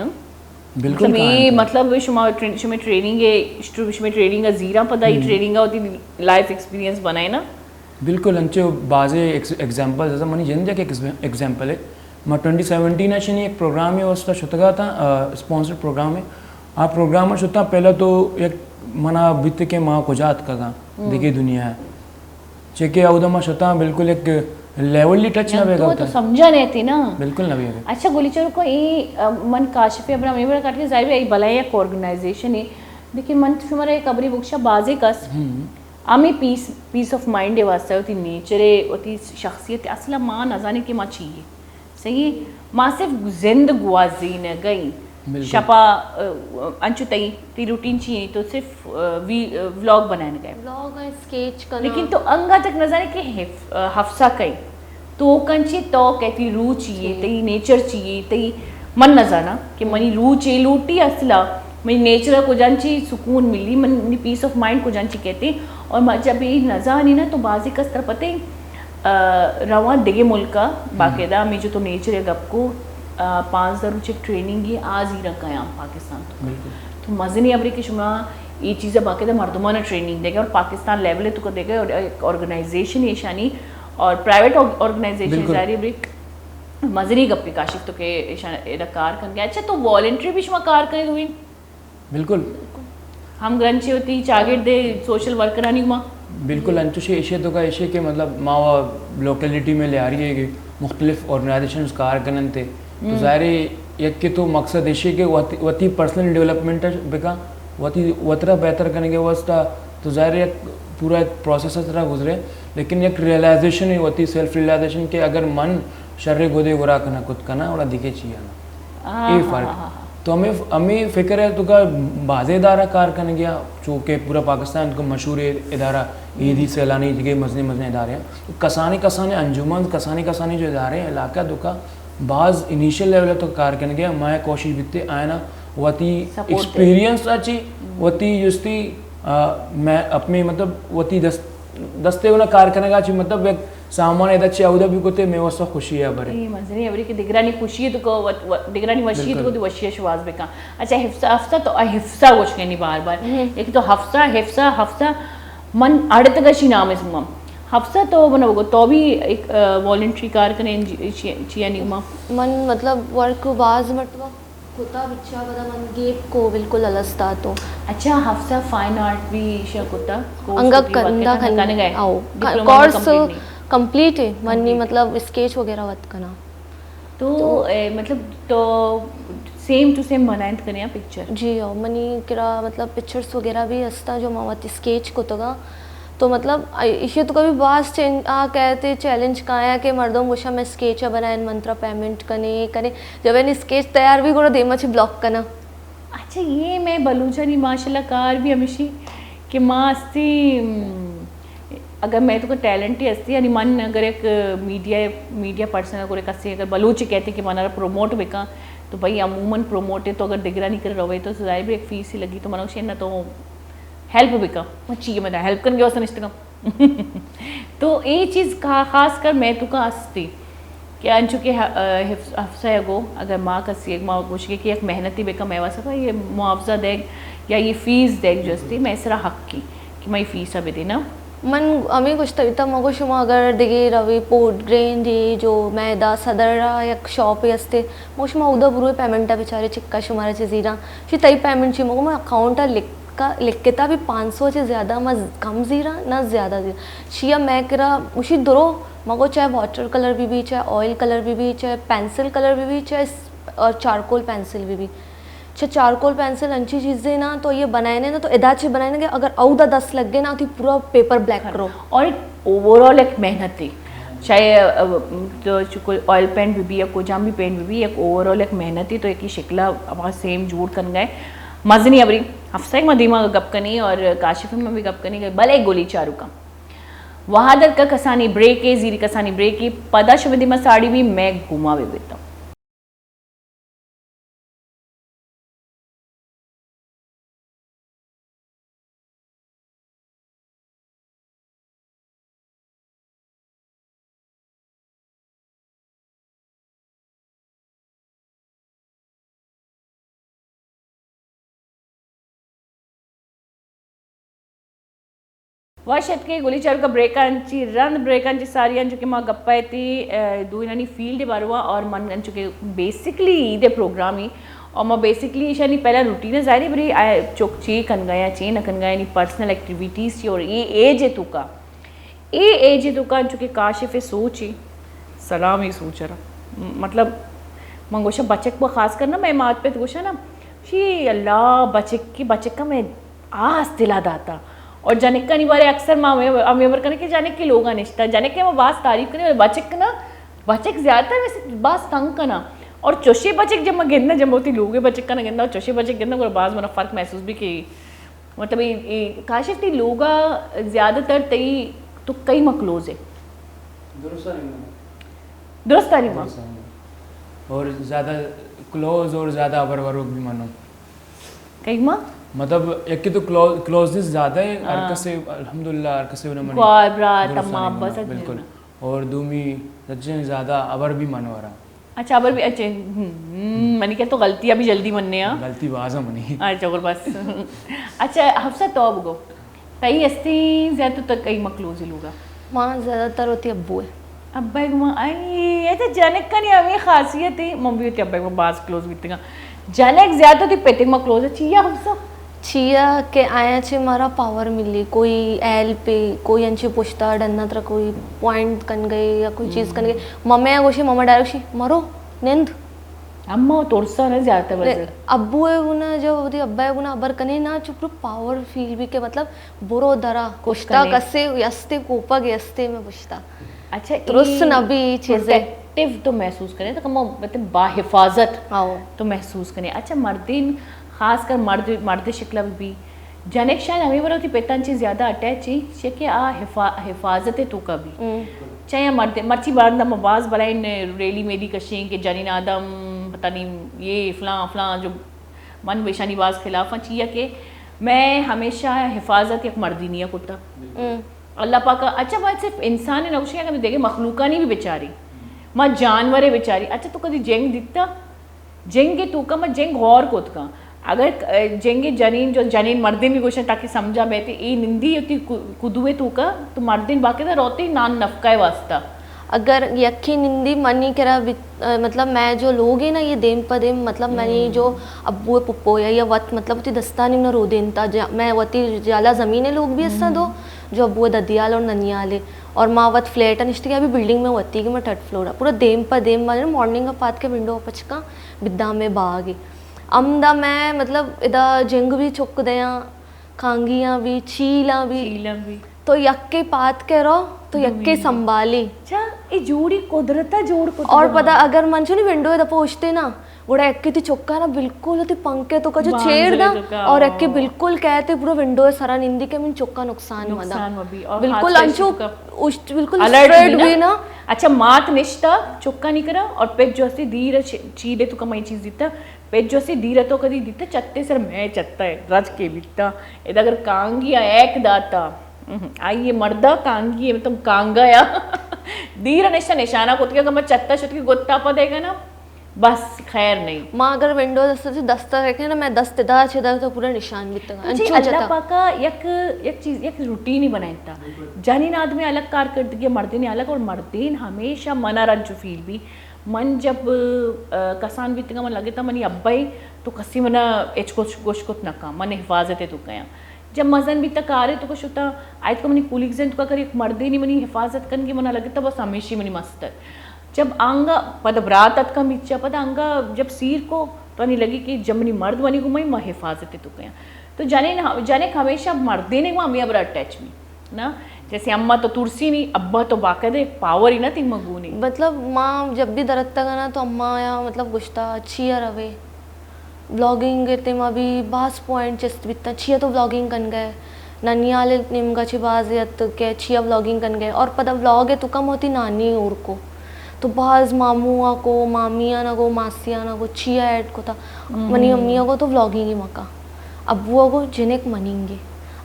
بالکل مطلب کہاں اے ہے؟ مطلب شما ٹرین-، شمی ٹریننگ ہے، شما ٹریننگ ہے زیرا پدا اے ہم۔ ٹریننگ ہوتی لائف ایکسپیرینس بنائے نا؟ بالکل، انچو بازیں ایکس-، ایگزامپل، جیسا منی جند یک ایکس-، ایگزامپل ہے۔ ما ٹوئنٹی سیونٹین ءَ شنی ایک پروگرام ءِ واستہ شتگا تھا، آ، اسپانسر پروگرام ہے۔ آ پروگرام ءَ شتاں، پہلا تو یک منا بیت کہ ما کجا اتکگاں، ہم۔ دگہ دنیا ہے۔ چہ کہ اودا ما شتاں بالکل یک لیول ٹچ نہ بیگا تو ہوتا ہے۔ سمجھا نہیں تھی نا۔ بالکل نہ بیگا۔ اچھا، گولی چارو کو اے، آ، من کاشف ابراہیم اے بڑا کاٹ کے ظاہر ہے، اے بلائے یک آرگنائزیشن ہے۔ لیکن من شمارا یک خبری بخشا بازے کس ہم۔ ہمے پیس، پیس آف مائنڈ ءِ واستہ، وتی نیچر ءِ، وتی شخصیت ءِ، اصل ءَ ما نہ زانیں کہ ما چی ایں۔ صحیح ہے؟ ما صرف زند گوازینگ ءَ ایں۔ بالکل۔ شپا، آ، انچو تئی، تئی روٹین چی ایں؟ تو صرف، آ، وی-، آ، ولاگ بنائینگ ئے۔ ولاگ ءُ اسکیچ کناں۔ لیکن تو انگا تک نہ زانے کہ حف-، آ، حفصہ کئے۔ تو کنچی، تو کئے، تئی روح چی اے، جی۔ تئی نیچر چی اے، تئی، من نہ زاناں کہ منی روح چے لوٹی اصلا، منی نیچر ءَ کجان چی سکون ملی، منی پیس آف مائنڈ کجان چی کئیت۔ اور ما جب اے نہ زانی نا تو بازیں کس ترا پتہ ایں، آ، رواں دگہ ملک ءَ، باقاعدہ ہمے جو تو نیچر ءِ گپ کو، آ، پانزدہ روچ یک ٹریننگے آ زیراں کایاں پاکستان تو۔ بالکل۔ تو مزنیں ہبرے کہ شما اے چیز ءَ باقاعدہ مردماں ٹریننگ دیگ ئے اور پاکستان لیول ءِ تو دیگ ئے اور ایک آرگنائزیشن ایشانی اور پرائیویٹ آرگ-، آرگنائزیشن، بالکل۔ ظاہر ہے بڑی مزنیں گپے کاشف تو کہ ایشاں ادا کار کنگ ئے۔ اچھا، تو والنٹری بھی شما کار کنگ ئے؟ بالکل۔ ہم گرنچی وتی چاگرد ءِ سوشل ورکرانی گوما۔ بالکل، انچوش ایشی تو کا ایشی کہ مطلب ما و لوکیلٹی میں لیاری ہے کہ مختلف آرگنائزیشنز کار کنن تے۔ تو ظاہر ہے یک کہ تو مقصد ایشی کہ وتی، وتی پرسنل ڈیولپمنٹ بکا، وتی وترا بہتر کنگ ءِ واسطہ تو ظاہر ہے یک پورا ایک پروسیس ءِ طرح گزرے، لیکن یک ریئلائزیشن ہے، وتی سیلف ریئلائزیشن کہ اگر من شر گودے گورا کناں، کت کناں، اوڑا دیگہ چی آنا۔ آہا۔ اے فرق۔ تو ہمیں، ہمیں فکر ہے تو کا بازیں ادارہ کار کنگ ئے، چونکہ پورا پاکستان تو مشہور ادارہ، ایدی سیلانی دیگہ مزنیں مزنیں ادارے ہیں۔ کسانے کسانے انجمن، کسانے کسانے جو ادارے ہیں علاقہ تو کا باز انیشل لیول تو کار کنگ ئے، مائیں کوشش بیتے آئینا وتی سپورٹ دے۔ ایکسپیرینس اچی، وتی جستی، آ، میں اپنے مطلب وتی دست، دستے ہونا کار کنگا چی مطلب یک سامان ادا چی اودا بھی کوتے، میں واسطہ خوشی ہے برے۔ اے مزنی ہبرے کہ دگرانی خوشی تو کو وت-، وت-، دگرانی وشی تو کو وشی شواز بکا۔ اچھا، حفصہ، حفصہ تو، آ، حفصہ گوش کنی بار بار۔ ایک تو حفصہ، حفصہ، حفصہ، من اڑتگا شی نام اس مم۔ حفصہ تو بنا بگو، تو بھی ایک، آ، والنٹری کار کنے چی-، چی-، چیانی گما؟ من مطلب ورک باز مرتبہ کتا، بچا پدا من گیپ کو بالکل الس داتو۔ اچھا، حفصہ فائن آرٹ بھی شا کتا؟ کورس انگا کتی وقت کندا کن-، کنگا ہے؟ آؤ، ڈپلوما کورس کمپلیٹ نہیں؟ کمپلیٹ ہے۔ منی مطلب اسکیچ وغیرہ وت کنا۔ تو، تو اے، مطلب، تو سیم ٹو سیم بنائند کنے آ پکچر؟ جی، آؤ، منی کرا مطلب پکچرز وغیرہ بھی ہستا جو ما وت اسکیچ کتگا۔ تو مطلب، ایشی تو کبھی باز چین-، آ کہتے چیلنج کایا کہ مردم گوشا میں اسکیچ بنائن، من ترا پیمنٹ کنے، کنے۔ جب این اسکیچ تیار بھی گڑا دیما چی بلاک کنا۔ اچھا، یہ میں بلوچانی ماشاءاللہ کار بھی ہمیشی کہ ما استی، ام، اگر میں تو کا ٹیلنٹ ہی استی، یعنی من اگر ایک میڈیا، میڈیا پرسن اگر ایک استی، اگر بلوچ کہتے کہ منا پروموٹ بکا، تو بھائی عموماً پروموٹ ہے تو اگر دگرانی کر روے تو ظاہر بھی ایک فیس ہی لگی، تو منو شے نہ تو ہیلپ بکا، من چی کہ میں ہیلپ کرنے واسطے نشتگم۔ تو اے چیز کا-، خاص کر میں تو کا استی کہ انچو کہ ہ-، حفظ-، حفصہ گو، اگر ما کسی ایک ما گوشگے کہ یک محنتی بکا میں واسطہ یہ معاوضہ دیگ یا یہ فیس دیگ جو استی، میں سرا حق کی کہ میں فیس ء بدینا۔ من ہمیں گوشتا بیتا، مگو شما اگر دگے روی پورٹ گرینڈ جو میدا صدر را یک شاپ استے، مگو شما اودا بروے پیمنٹ بچارے چکا شمارا چیزی را، شی تئی پیمنٹ چی؟ مگو من اکاؤنٹ لکھ کا-، لکھتا بھی پانچ سو چہ زیادہ، ما کم زیرا، نہ زیادہ زیرا۔ شیا میں کرا، اشی درو، مگو چاہے واٹر کلر بھی بھی، چاہے آئل کلر بھی بھی، چاہے پینسل کلر بھی بھی، چاہے س-، اور چارکول پینسل بھی بھی۔ چہ چارکول پینسل انچی چیزیں نا، تو یہ بنائنے نا، تو ادا چی بنائنے کہ اگر اودا دس لگ گئے نا، تو پورا پیپر بلیک کرو۔ اور ایک اوور آل ایک محنت ہے۔ چاہے، ا، تو چکو آئل پینٹ بھی بھی یا کجام بھی پینٹ بھی بھی، ایک اوور آل ایک محنت ہے، تو ایک ہی شکل ہما سیم جوڑ کن گئے۔ مزنی ابری حفصہ ما دیما گپ کنی اور کاشف ما بھی گپ کنی گئے، بلے گولی چارو کا۔ وہادر کا کسانی بریک ہے، زیری کسانی بریک ہے، پدا شب دیما ساڑی بھی میں گھما بھی بیتا۔ وش اتکے گلی چاروکا بریکان چی رند، بریکان چی ساری انچو کہ ما گپا ایتی، ا، دوئینانی فیلڈ باروا اور من انچو کہ بیسکلی ایدے پروگرامی اور ما بیسکلی ایشانی پہلا روٹین ظاہری بری آ چوک چی کنگا یا چی نہ کنگا، یعنی پرسنل ایکٹیویٹیز چی اور اے ایج ہے تو کا، اے ایج ہے تو کا انچو کہ کاشف سوچی سلامی سوچ را۔ مطلب من گوشا بچک با خاص کرنا میں مات پہ گوشا نا، شی اللہ بچک کی بچک کا میں آس دلا داتا۔ اور جنکانی بارے اکثر ما ہمیں، ہمیں امر کنے کہ جنک کے لوگا نشتا، جنک کے ما باز تعریف کنے، بچک نا، بچک زیادہ تر ویسے باز تنگ کنا۔ اور چوشیں بچک جب من گنداں، جب من وتی لوگ ءِ بچکاں گنداں، اور چوشیں بچک گنداں، گڑا باز منا فرق محسوس بی کہ مطلب اے، اے کاشف تئی لوگ ءَ زیادہ تر تئی تو کئی ما کلوز ئے؟ درستانی ما۔ درستانی ما۔ درستانی ما۔ اور زیادہ کلوز اور زیادہ ہبر وروک بھی منو۔ کئی ما؟ مطلب، یکی تو کلو-، کلوزنس زیادہ ہے، ہر ہاں۔ کسے، الحمدللہ، ہر کسے انہاں منی گوار برات، درستانی اما ابا منو، سچ بالکل۔ منو۔ اور دومی، سچیں زیادہ ہبر بھی منو ارا۔ اچھا، ہبر بھی، اچھا، ہم، ہم، منی کہ تو غلطی ابھی جلدی مننے ہاں۔ غلطی باز ہے منی۔ اچھا، اور بس۔ اچھا، حفصہ تو بگو۔ تئی استیں زیادہ تو کئی ما کلوز لوگا؟ ما زیادہ تر وتی ابو ہے۔ ابا ایک ما، اے، اے تو جنک کنی ہمیں خاصیت ہے، من بھی وتی ابا ایک ما باز کلوز بیتگا۔ جنک زیادہ تی پتک ما کلوز ہے، چیا حفصہ؟ چیا کہ آیاں چہ مارا پاور ملی، کوئی ہیلپ، کوئی انچی پشتا ڈنا ترا کوئی پوائنٹ کن گئے یا کوئی چیز کن گئے، ممے گوشی، مما ڈائریکٹ گوشی، مرو، نند۔ اما ترسا نہ زیادہ تر بزر۔ ابو ءَ گونا، جو وتی ابا ءَ گونا ہبر کنے نا، چو پورا پاور فیل بی کہ مطلب برو درا، کشتا کنے۔ کسے یستے کوپگ یستے میں پشتا۔ اچھا، ترس اے نہ بی اے چیزے۔ پروٹیکٹیو تو محسوس کنے، تو کمو مطلب باحفاظت آؤ۔ تو محسوس کنے۔ اچھا، مردین خاص کر مرد، مرد شکل بی، جنک شاید ہمیں برو تی پتان چی زیادہ اٹیچ ہی، چی کہ آ حفا-، حفاظت توکا بی۔ ہم۔ چاہے مرد، مرچی باندا ما باز بلائن ریلی میلی کشیں کہ جنین آدم پتہ نہیں یہ فلاں فلاں جو من ایشانی باز خلاف ہاں، چیا کہ میں ہمیشہ حفاظت یک مردینی ءَ کتا۔ ہم۔ اللہ پاک ءَ، اچھا، ما صرف انسان نہ گوشیں، اگر دیگہ مخلوقانی بھی بچاری، ما جانور بچاری، اچھا، تو کدی جنگ دیتا؟ جنگ توکا ما جنگ غور کت کن۔ اگر، اه، جنگ جنین جو جنین مردین بھی گوشن تاکہ سمجھا بیتے، اے نندی ہوتی کو-، کدوے توکا، تو مردین باقاعدہ روتے نان نفقہ واسطہ۔ اگر یکے نندی منی کرا بت-، اه، مطلب میں جو لوگ ہیں نا، یہ دیم پہ دیم، مطلب منی جو ابو پپو یا، یا وت، مطلب وتی دستانی نہ رو دینتا، جا-، میں وتی جالا زمین لوگ بھی ہستاں دو، جو ابو ددیال اور ننیال ہے۔ اور ما وت فلیٹ نشتی ابھی بلڈنگ میں وتی کہ میں تھرڈ فلور ہے۔ پورا دیم پہ دیم، مارننگ پات کے ونڈو پچکا، بداں میں باغ ہے۔ ہمدا میں مطلب ادا جنگ بھی چک دیاں، کانگیاں بھی، چیلاں بھی۔ چیلاں بھی۔ تو یکے پات کے رو، تو یکے سنبھالی۔ اچھا، اے جوڑی قدرت ءَ جوڑ کت اور پدا اگر من چونی ونڈو ادا پوشتے نا، گڑا یکے تی چکا نا بالکل تی پنکھے تو کا جو چیر دا، اور یکے بالکل کہتے پورا ونڈو سرا نندی کہ من چکا نقصان مدا۔ نقصان مبی۔ اور بالکل انچو بالکل الرٹ بھی نا۔ اچھا، مات نشتا چکا نہیں کرا اور پھر جو اسی دیر چیلے تو کمائی چیز دیتا، پہ جو سی دیر تو کدی دیتا چتے سر میں چتا ہے، رج کے بیتا۔ ادا اگر کانگی آ ایک داتا، اہم، آئیے مردہ کانگی ہے، مطلب کانگا یا دیر نشتا نشانہ کت کے، اگر میں چتا شت کے گتا پا دے گا نا، بس خیر نہیں۔ ما اگر ونڈو دست سے دست رکھے نا، میں دست ادا چدا تو پورا نشان بیتا۔ جی، اللہ پاکا یک، یک چیز، یک روٹین ہی بنائیتا۔ جنین آدمی الگ کار کردگی، مردین الگ، اور مردین ہمیشہ منا رنچو فیل بھی۔ من جب، اه، کسان بیتگاں، من لگتا منی ابا ءَ تو کسی منا ہچ کچھ گوش کت نہ کن، من حفاظت ءَ تو کیاں۔ جب مزن بیتا کارے تو شتا، آیت کو منی کولیگز انت تو کر ایک مردے نی منی حفاظت کن کہ منا لگتا بس ہمیشی منی مستر۔ جب آنگا پد برات اتکا میچا، پد آنگا جب سیر کو تو انی لگی کہ جب منی مرد منی گمائی، ما حفاظت ءَ تو کیاں۔ تو جنین، جنک ہمیشہ مردین ءَ ہمیں ابرا اٹیچ می۔ نا، جیسے اماں تو ترسی نی، ابا تو باقاعدہ ایک پاور ہی نا تئی مگونی۔ مطلب ما جب بھی درتگ نا تو اماں یا مطلب گشتا چیا روے۔ ولاگنگ تے ما بھی باز پوائنٹ چست بیتا، چیا تو ولاگنگ کن گئے۔ ننیال نیمگا چی باز ات کہ چیا ولاگنگ کن گئے۔ اور پدا ولاگ ہے تو کم ہوتی نانی اور کو۔ تو باز مامو آ کو، مامی آنا کو، ماسی آنا کو، چیا ایڈ کو تا۔ منی امی آ کو تو ولاگنگ ہی مکا۔ ابو ءَ گو جنک مننگے۔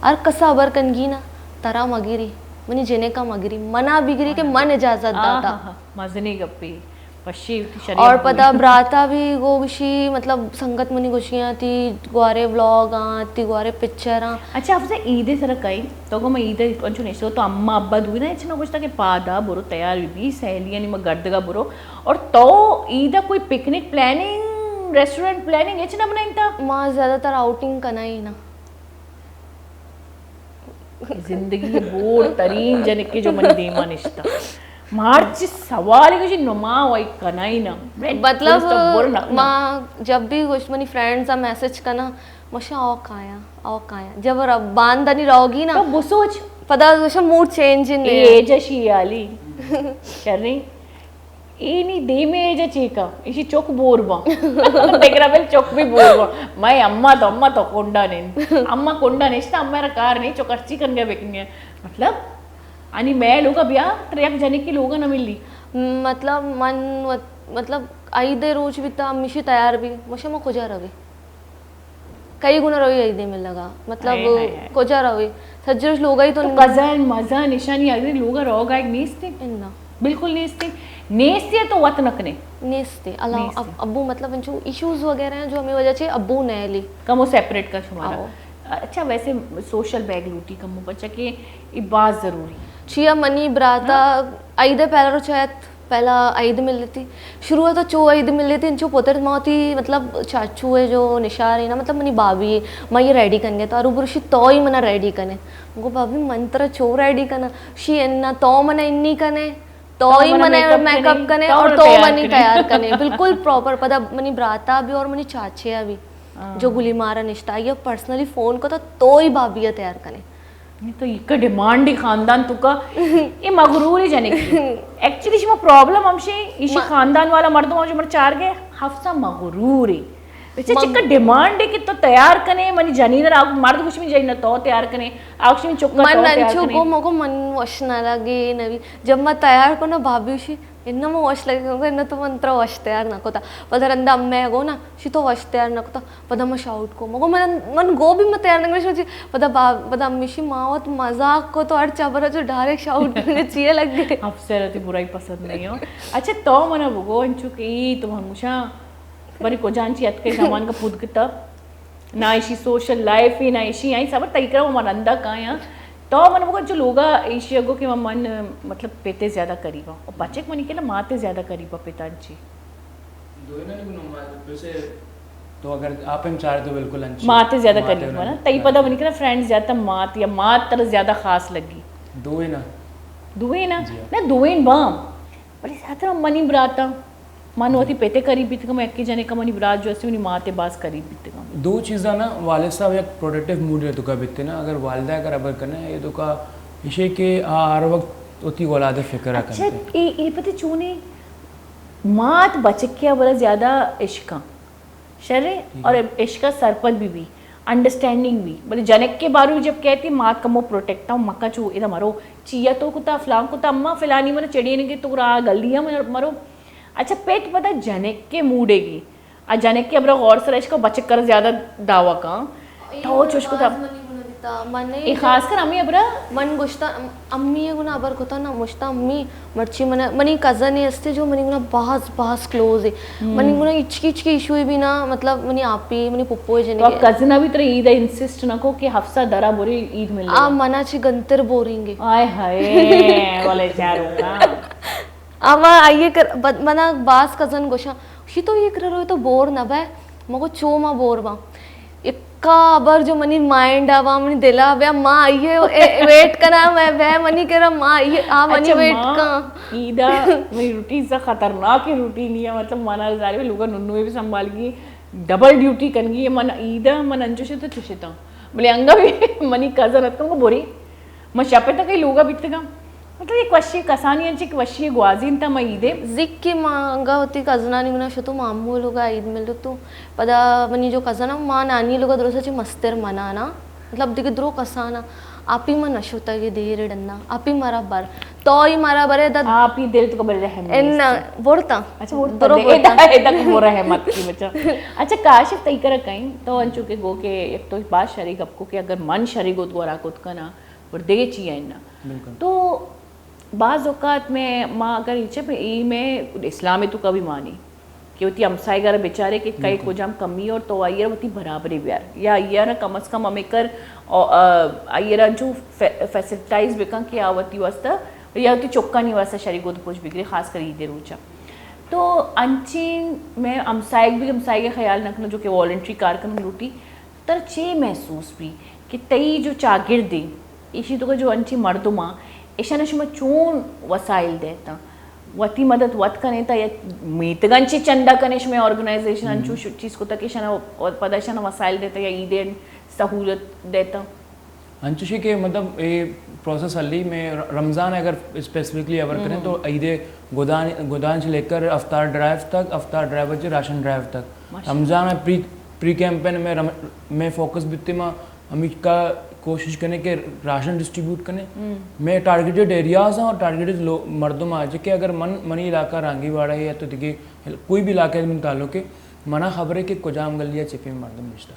ہر کسا ہبر کنگی نا، ترا مگری، منی جنکا مگری، منا بگری کہ من اجازت داتا۔ مزنی گپی، پشی وتی شریعت اور پدا براتا بھی گو گشی، مطلب سنگت منی گشیاں تی گوارے ولاگ آں، تی گوارے پکچر آں۔ اچھا، افضل عید سر کئی؟ تو گو میں عید انچو نشتو تو اما ابا دوی نا اچھا نہ گوشتا کہ پادا برو تیار بی، سہیلیاں نی ما گردگا برو۔ اور تو عید ءَ کوئی پکنک پلاننگ، ریسٹورنٹ پلاننگ ہچ نہ بنائینتا؟ ما زیادہ تر آؤٹنگ کنائیں نا۔ زندگی بور ترین جنکے جو منی دیما نشتا۔ مارچ سوال ہے کہ نما وائی کنائیں نا۔ مطلب ما جب بھی کچھ منی فرینڈز آ میسج کنا، مشا او کایا، او کایا۔ جب باندنی روگی نا۔ تو بسوچ۔ پدا مشا موڈ چینج نے۔ اے جشی علی۔ شریں۔ اے نی دیمے ایجا چیکا، ایشی چک بور باں۔ دگرا بل چک بھی بور باں۔ مئے اما تو، اما تو کنڈا نین۔ اما کنڈا نشتا، اما را کار نہیں، چک ہرچی کنگے بکنگے۔ مطلب، انی مئے لوگا بیا، تر یک جنکی لوگا نہ ملی۔ مطلب، من وت-، مطلب، عید روچ بیتا، ہمیشی تیار بھی، مشا ما کجا روی؟ کئی گنا روی عیدے ملگا، مطلب، ہائے، ہائے، ہائے۔ کجا روی؟ سجروش لوگا ہی تو تو نی-، کزن، مزن، نشانی عیدے لوگا روگا ایک نیستی؟ انا۔ بالکل نیستی۔ نیستی ہے تو وت نکنے۔ نیستی۔ اللہ، نیستی۔ اب-، ابو، مطلب، انچو ایشوز وغیرہ ہیں جو ہمیں وجہ چے ابو نہ لی۔ کمو سیپریٹ کا شمارا۔ آؤ۔ اچھا، ویسے سوشل بیگ لوٹی کمو، پچا کہ یہ باز ضروری۔ چیا منی براتا ہاں؟ عید پہلا روچ آیت، پہلا عید ملتی۔ شروع تو چو عید ملتی، انچو پتر ما وتی، مطلب، چاچو ہے جو نشار ہے نا، مطلب، منی بابی ہے، ما یہ ریڈی کن گئے تو ارو برشی تو ہی منا ریڈی کنے۔ گو بابی، من ترا چو ریڈی کنا؟ شی انا، تو منا انی کنے، تو تو ہی منا منا میک اپ میک اپ کنے، کنے تو اور منا تو تیار منی کنے۔ تیار کنے۔ بالکل پراپر۔ پدا منی براتا بھی اور منی چاچے بھی، ہاں۔ جو گلی مارا نشتا، یہ پرسنلی فون کو تو تو ہی بابی تیار کنے۔ یہ تو ایک ڈیمانڈ ہی خاندان تو کا، یہ مغرور ہی جنے کی۔ ایکچولی شما پرابلم ہمشی، ایشی ما- خاندان والا مردم جو مر چار گئے، حفصہ مغرور ہے۔ بچہ مغ- چکا ڈیمانڈ ہے کہ تو تیار کنے، منی جنین را مرد گوش میں جنین تو تیار کنے، آکش میں چکا من تو تیار انچو کنے۔ گو مگو من وش نہ لگے نوی۔ جب میں تیار کو نا بابی شی، انہ من وش لگے، گو انہ تو من ترا وش تیار نہ کتا۔ پدا رندا امے گو نا، شی تو وش تیار نہ کتا۔ پدا ما شاؤٹ کو، مگو من، من گو بھی ما تیار نہ کنے، شی پدا با-، پدا امی شی ما وت مذاق کو تو ہر چبرا جو ڈائریکٹ شاؤٹ کنے چیے لگ گئے۔ افسر تی برائی پسند نہیں ہو۔ اچھا تو منا بگو انچو کہ ای تو ہموشا بری کجان چی اتکے زمان کا پود کتا۔ نہ ایشی سوشل لائف ہی، نہ ایشی آئی صبر تئی کرا من رندا کایاں۔ تو من بگو جو لوگا ایشی اگو کہ من، مطلب، پیتے زیادہ قریب ہوں۔ اور بچک منی کے نا ماتے زیادہ قریب ہو پیتان چی۔ دوئینانی گنو مات، پسے تو اگر آپ ہم چارے تو بالکل انچو۔ ماتے زیادہ ماتے قریب ہو نا۔ تئی پدا منی کرا فرینڈ زیادہ مات یا مات تر زیادہ خاص لگی۔ دوئینا۔ دوئینا؟ جی ہاں۔ نہ، دوئین بام۔ بلے زیادہ منی براتا۔ من وتی پتے قریب بیتگم، یکی جنے کا منی برات جو استی، منی ماتے باز قریب بیتگم۔ دو چیزاں نا، والد صاحب یک پروٹیکٹیو موڈ ءِ توکا بیتے نا، اگر والدہ اگر ابر کنے، یہ توکا اشے کہ آ ہر وقت وتی اولاد فکر اچھا، کنتے۔ اے، اے پتے چونے مات بچکے ابرا زیادہ عشقاں۔ شرے، ٹھیک ہے۔ اور عشق سرپد بھی بھی، انڈرسٹینڈنگ بھی۔ بلے جنک کے بارے میں جب کہتی مات کمو پروٹیکٹ ہوں، مکا چو ادا مرو، چیا تو کتا، فلان کتا، اما فلانی من چڑینے کے تو را گل دیا من مرو۔ اچھا، پیٹ پتا جنک کے موڈے گی۔ آ جنک کے ابرا غور سر عشق بچک کر زیادہ دعویٰ کا۔ تو چوش کتا۔ اے خاص کر امی ابرا۔ من گوشتا، ام-، امی گنا ابر کتا نا، گوشتا امی، مرچی من، منی کزن استے جو منی گنا باز، باز کلوز ہے۔ منی گنا اچکی، اچکی ایشو بھی نا، مطلب، منی آپی، منی پپو جنے تو کے۔ کزن بھی ترے عید انسسٹ نہ کو کہ حفصہ درا بری عید مل آ۔ منا چی گنتر بورنگ ہے۔ آئے ہائے، والے چاروں کا۔ اما آئیے کر، بد-، منا باز کزن گوشا، شی تو یہ کر روئے تو بور نہ بے، مگو چو ما بور باں۔ اکا ابر جو منی مائنڈ آ، وا منی دل آ بیا، ما آئیے اے-، ویٹ کنا، میں بے منی کرا، ما آئیے، آ منی اچھا، ویٹ ماں، کن۔ عیدا منی روٹین سا خطرناک روٹین ہے، مطلب، منا زاری لوگا ننو بھی سنبھال گی، ڈبل ڈیوٹی کنگی ہے، من عیدا من انچو شتا چو شتا۔ بلے انگا بھی منی کزن اتکن کو بوری، من شپے تک لوگا بیتگا۔ مطلب، یک وشی کسانی انچ یک وشی گوازینتا ما عیدے۔ زکی ما انگا وتی کزنانی گنا شتو مامو لوگا عید ملتو۔ پدا منی جو کزن ہم ما نانی لوگا درست چی مستر منانا۔ مطلب، دیگه درو کسانا۔ آپی ما نشوتگی دیر ڈنا۔ آپی مارا بر۔ تو ہی مارا برے دا۔ آپی دل تو قبل رحم انا نیست۔ بورتا۔ اچھا، بورتا درو دے۔ بورتا۔ ادا، ادا کو رحمت کی بچا۔ اچھا، کاشف تئی کرا کہیں۔ تو انچو کہ گو کہ یک تو باز شری گپ کو کہ اگر من شری گوت گورا کت کنا، اور دگہ چی ہے نا۔ بالکل۔ تو بعض اوقات میں، ما اگر ایچے پہ ای میں اسلام تو کبھی مانی کہ وتی ہمسائے گھر بیچارے کہ کئی بالکل۔ کجام کمی اور تو آئی وتی برابری بیار یا آئی نا کم از کم ہمیں کر او، آ، آئی را جو فے-، فیسلٹائز بکن کہ آ وتی واسطہ یا وتی چکانی واسطہ شری گود پوش بگرے، خاص کر عید روچا۔ تو انچین میں ہمسائے بھی ہمسائے خیال نہ کنو جو کہ والنٹری کار کن لوٹی۔ ترا چے محسوس بی کہ تئی جو چاگرد ایں، ایشی توکا جو انچیں مردم آں، ایشانا شما چون وسائل دیتاں؟ وتی مدد وت کنیتا یا میتگاں چے چندہ کنے شمئے آرگنائزیشن انچو ش-، چیز کتا کہ ایشانا و-، پدا ایشانا وسائل دیتا یا عیدے سہولت دیتا؟ انچوشی کہ مطلب اے پروسیس ہلی، میں رمضان اگر اسپیسیفکلی اوار کریں تو عید گدان، گدان سے لے کر افطار ڈرائیو تک، افطار ڈرائیو سے راشن ڈرائیو تک۔ رمضان میں پری، پری کیمپین میں رم-، میں فوکس بیتے ما ہمیشہ کوشش کریں کہ راشن ڈسٹریبیوٹ کریں۔ میں ٹارگیٹڈ ایریاز ہیں اور ٹارگیٹڈ لو-، مردم آ جے کہ اگر من، منی علاقہ رانگی واڑہ ہے یا تو دیگه کوئی بھی علاقہ من تعلق ہے، منا خبر ہے کہ کجام گلی یا چپی مردم نشتا۔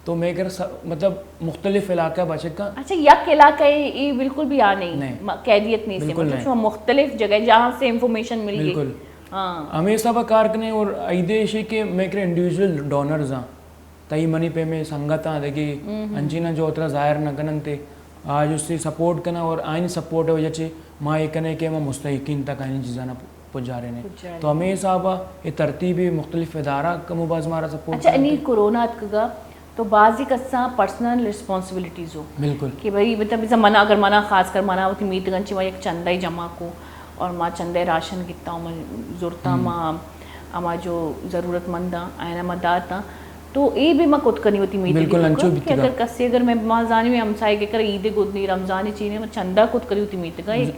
تو میں کر س-، مطلب مختلف علاقہ بچکا۔ اچھا، یک علاقہ ہے، یہ بالکل بھی آ نہیں، نہیں۔ م-، قیدیت نہیں سے، بالکل مطلب نہیں۔ شما مختلف جگہ جہاں سے انفارمیشن مل گئی۔ بالکل۔ ہاں۔ ہمیں سب کار کریں اور عید ایشی کہ میں کر انڈیویجول ڈونرز ہاں۔ تئی منی پہ میں سنگت ہاں، دیکھیں، انچینا جو اترا ظاہر نہ کنن تے، آج اس سے سپورٹ کرنا اور آئین سپورٹ ہے وجہ سے ما یہ کنے کہ ما مستحقین تک آئین چیزاں پجارے نے۔ پجارے تو نے۔ ہمیں حساب یہ ترتیب مختلف ادارہ کم و باز مارا سپورٹ اچھا، کرن انی تے۔ کورونا اتکگا تو بعضی کساں پرسنل ریسپانسبلٹیز ہو۔ بالکل۔ کہ بھئی، مطلب، بزاں منا، اگر منا، خاص کر منا وتی میتگاں چی ما یک چندہ جمع کو اور ما چندہ راشن گتا، ما زرتا، ما ہما جو ضرورت مند آں، آئینا ما داتا۔ تو اے بھی ما کت کنی وتی میتگے بالکل، توکا انچو کہ بیتگا۔ اگر کسے، اگر میں، ما زانی میں ہمسائے کے کر عید گد نی، رمضان چی نے، ما چندہ کت کنی وتی میتگا۔ ج-،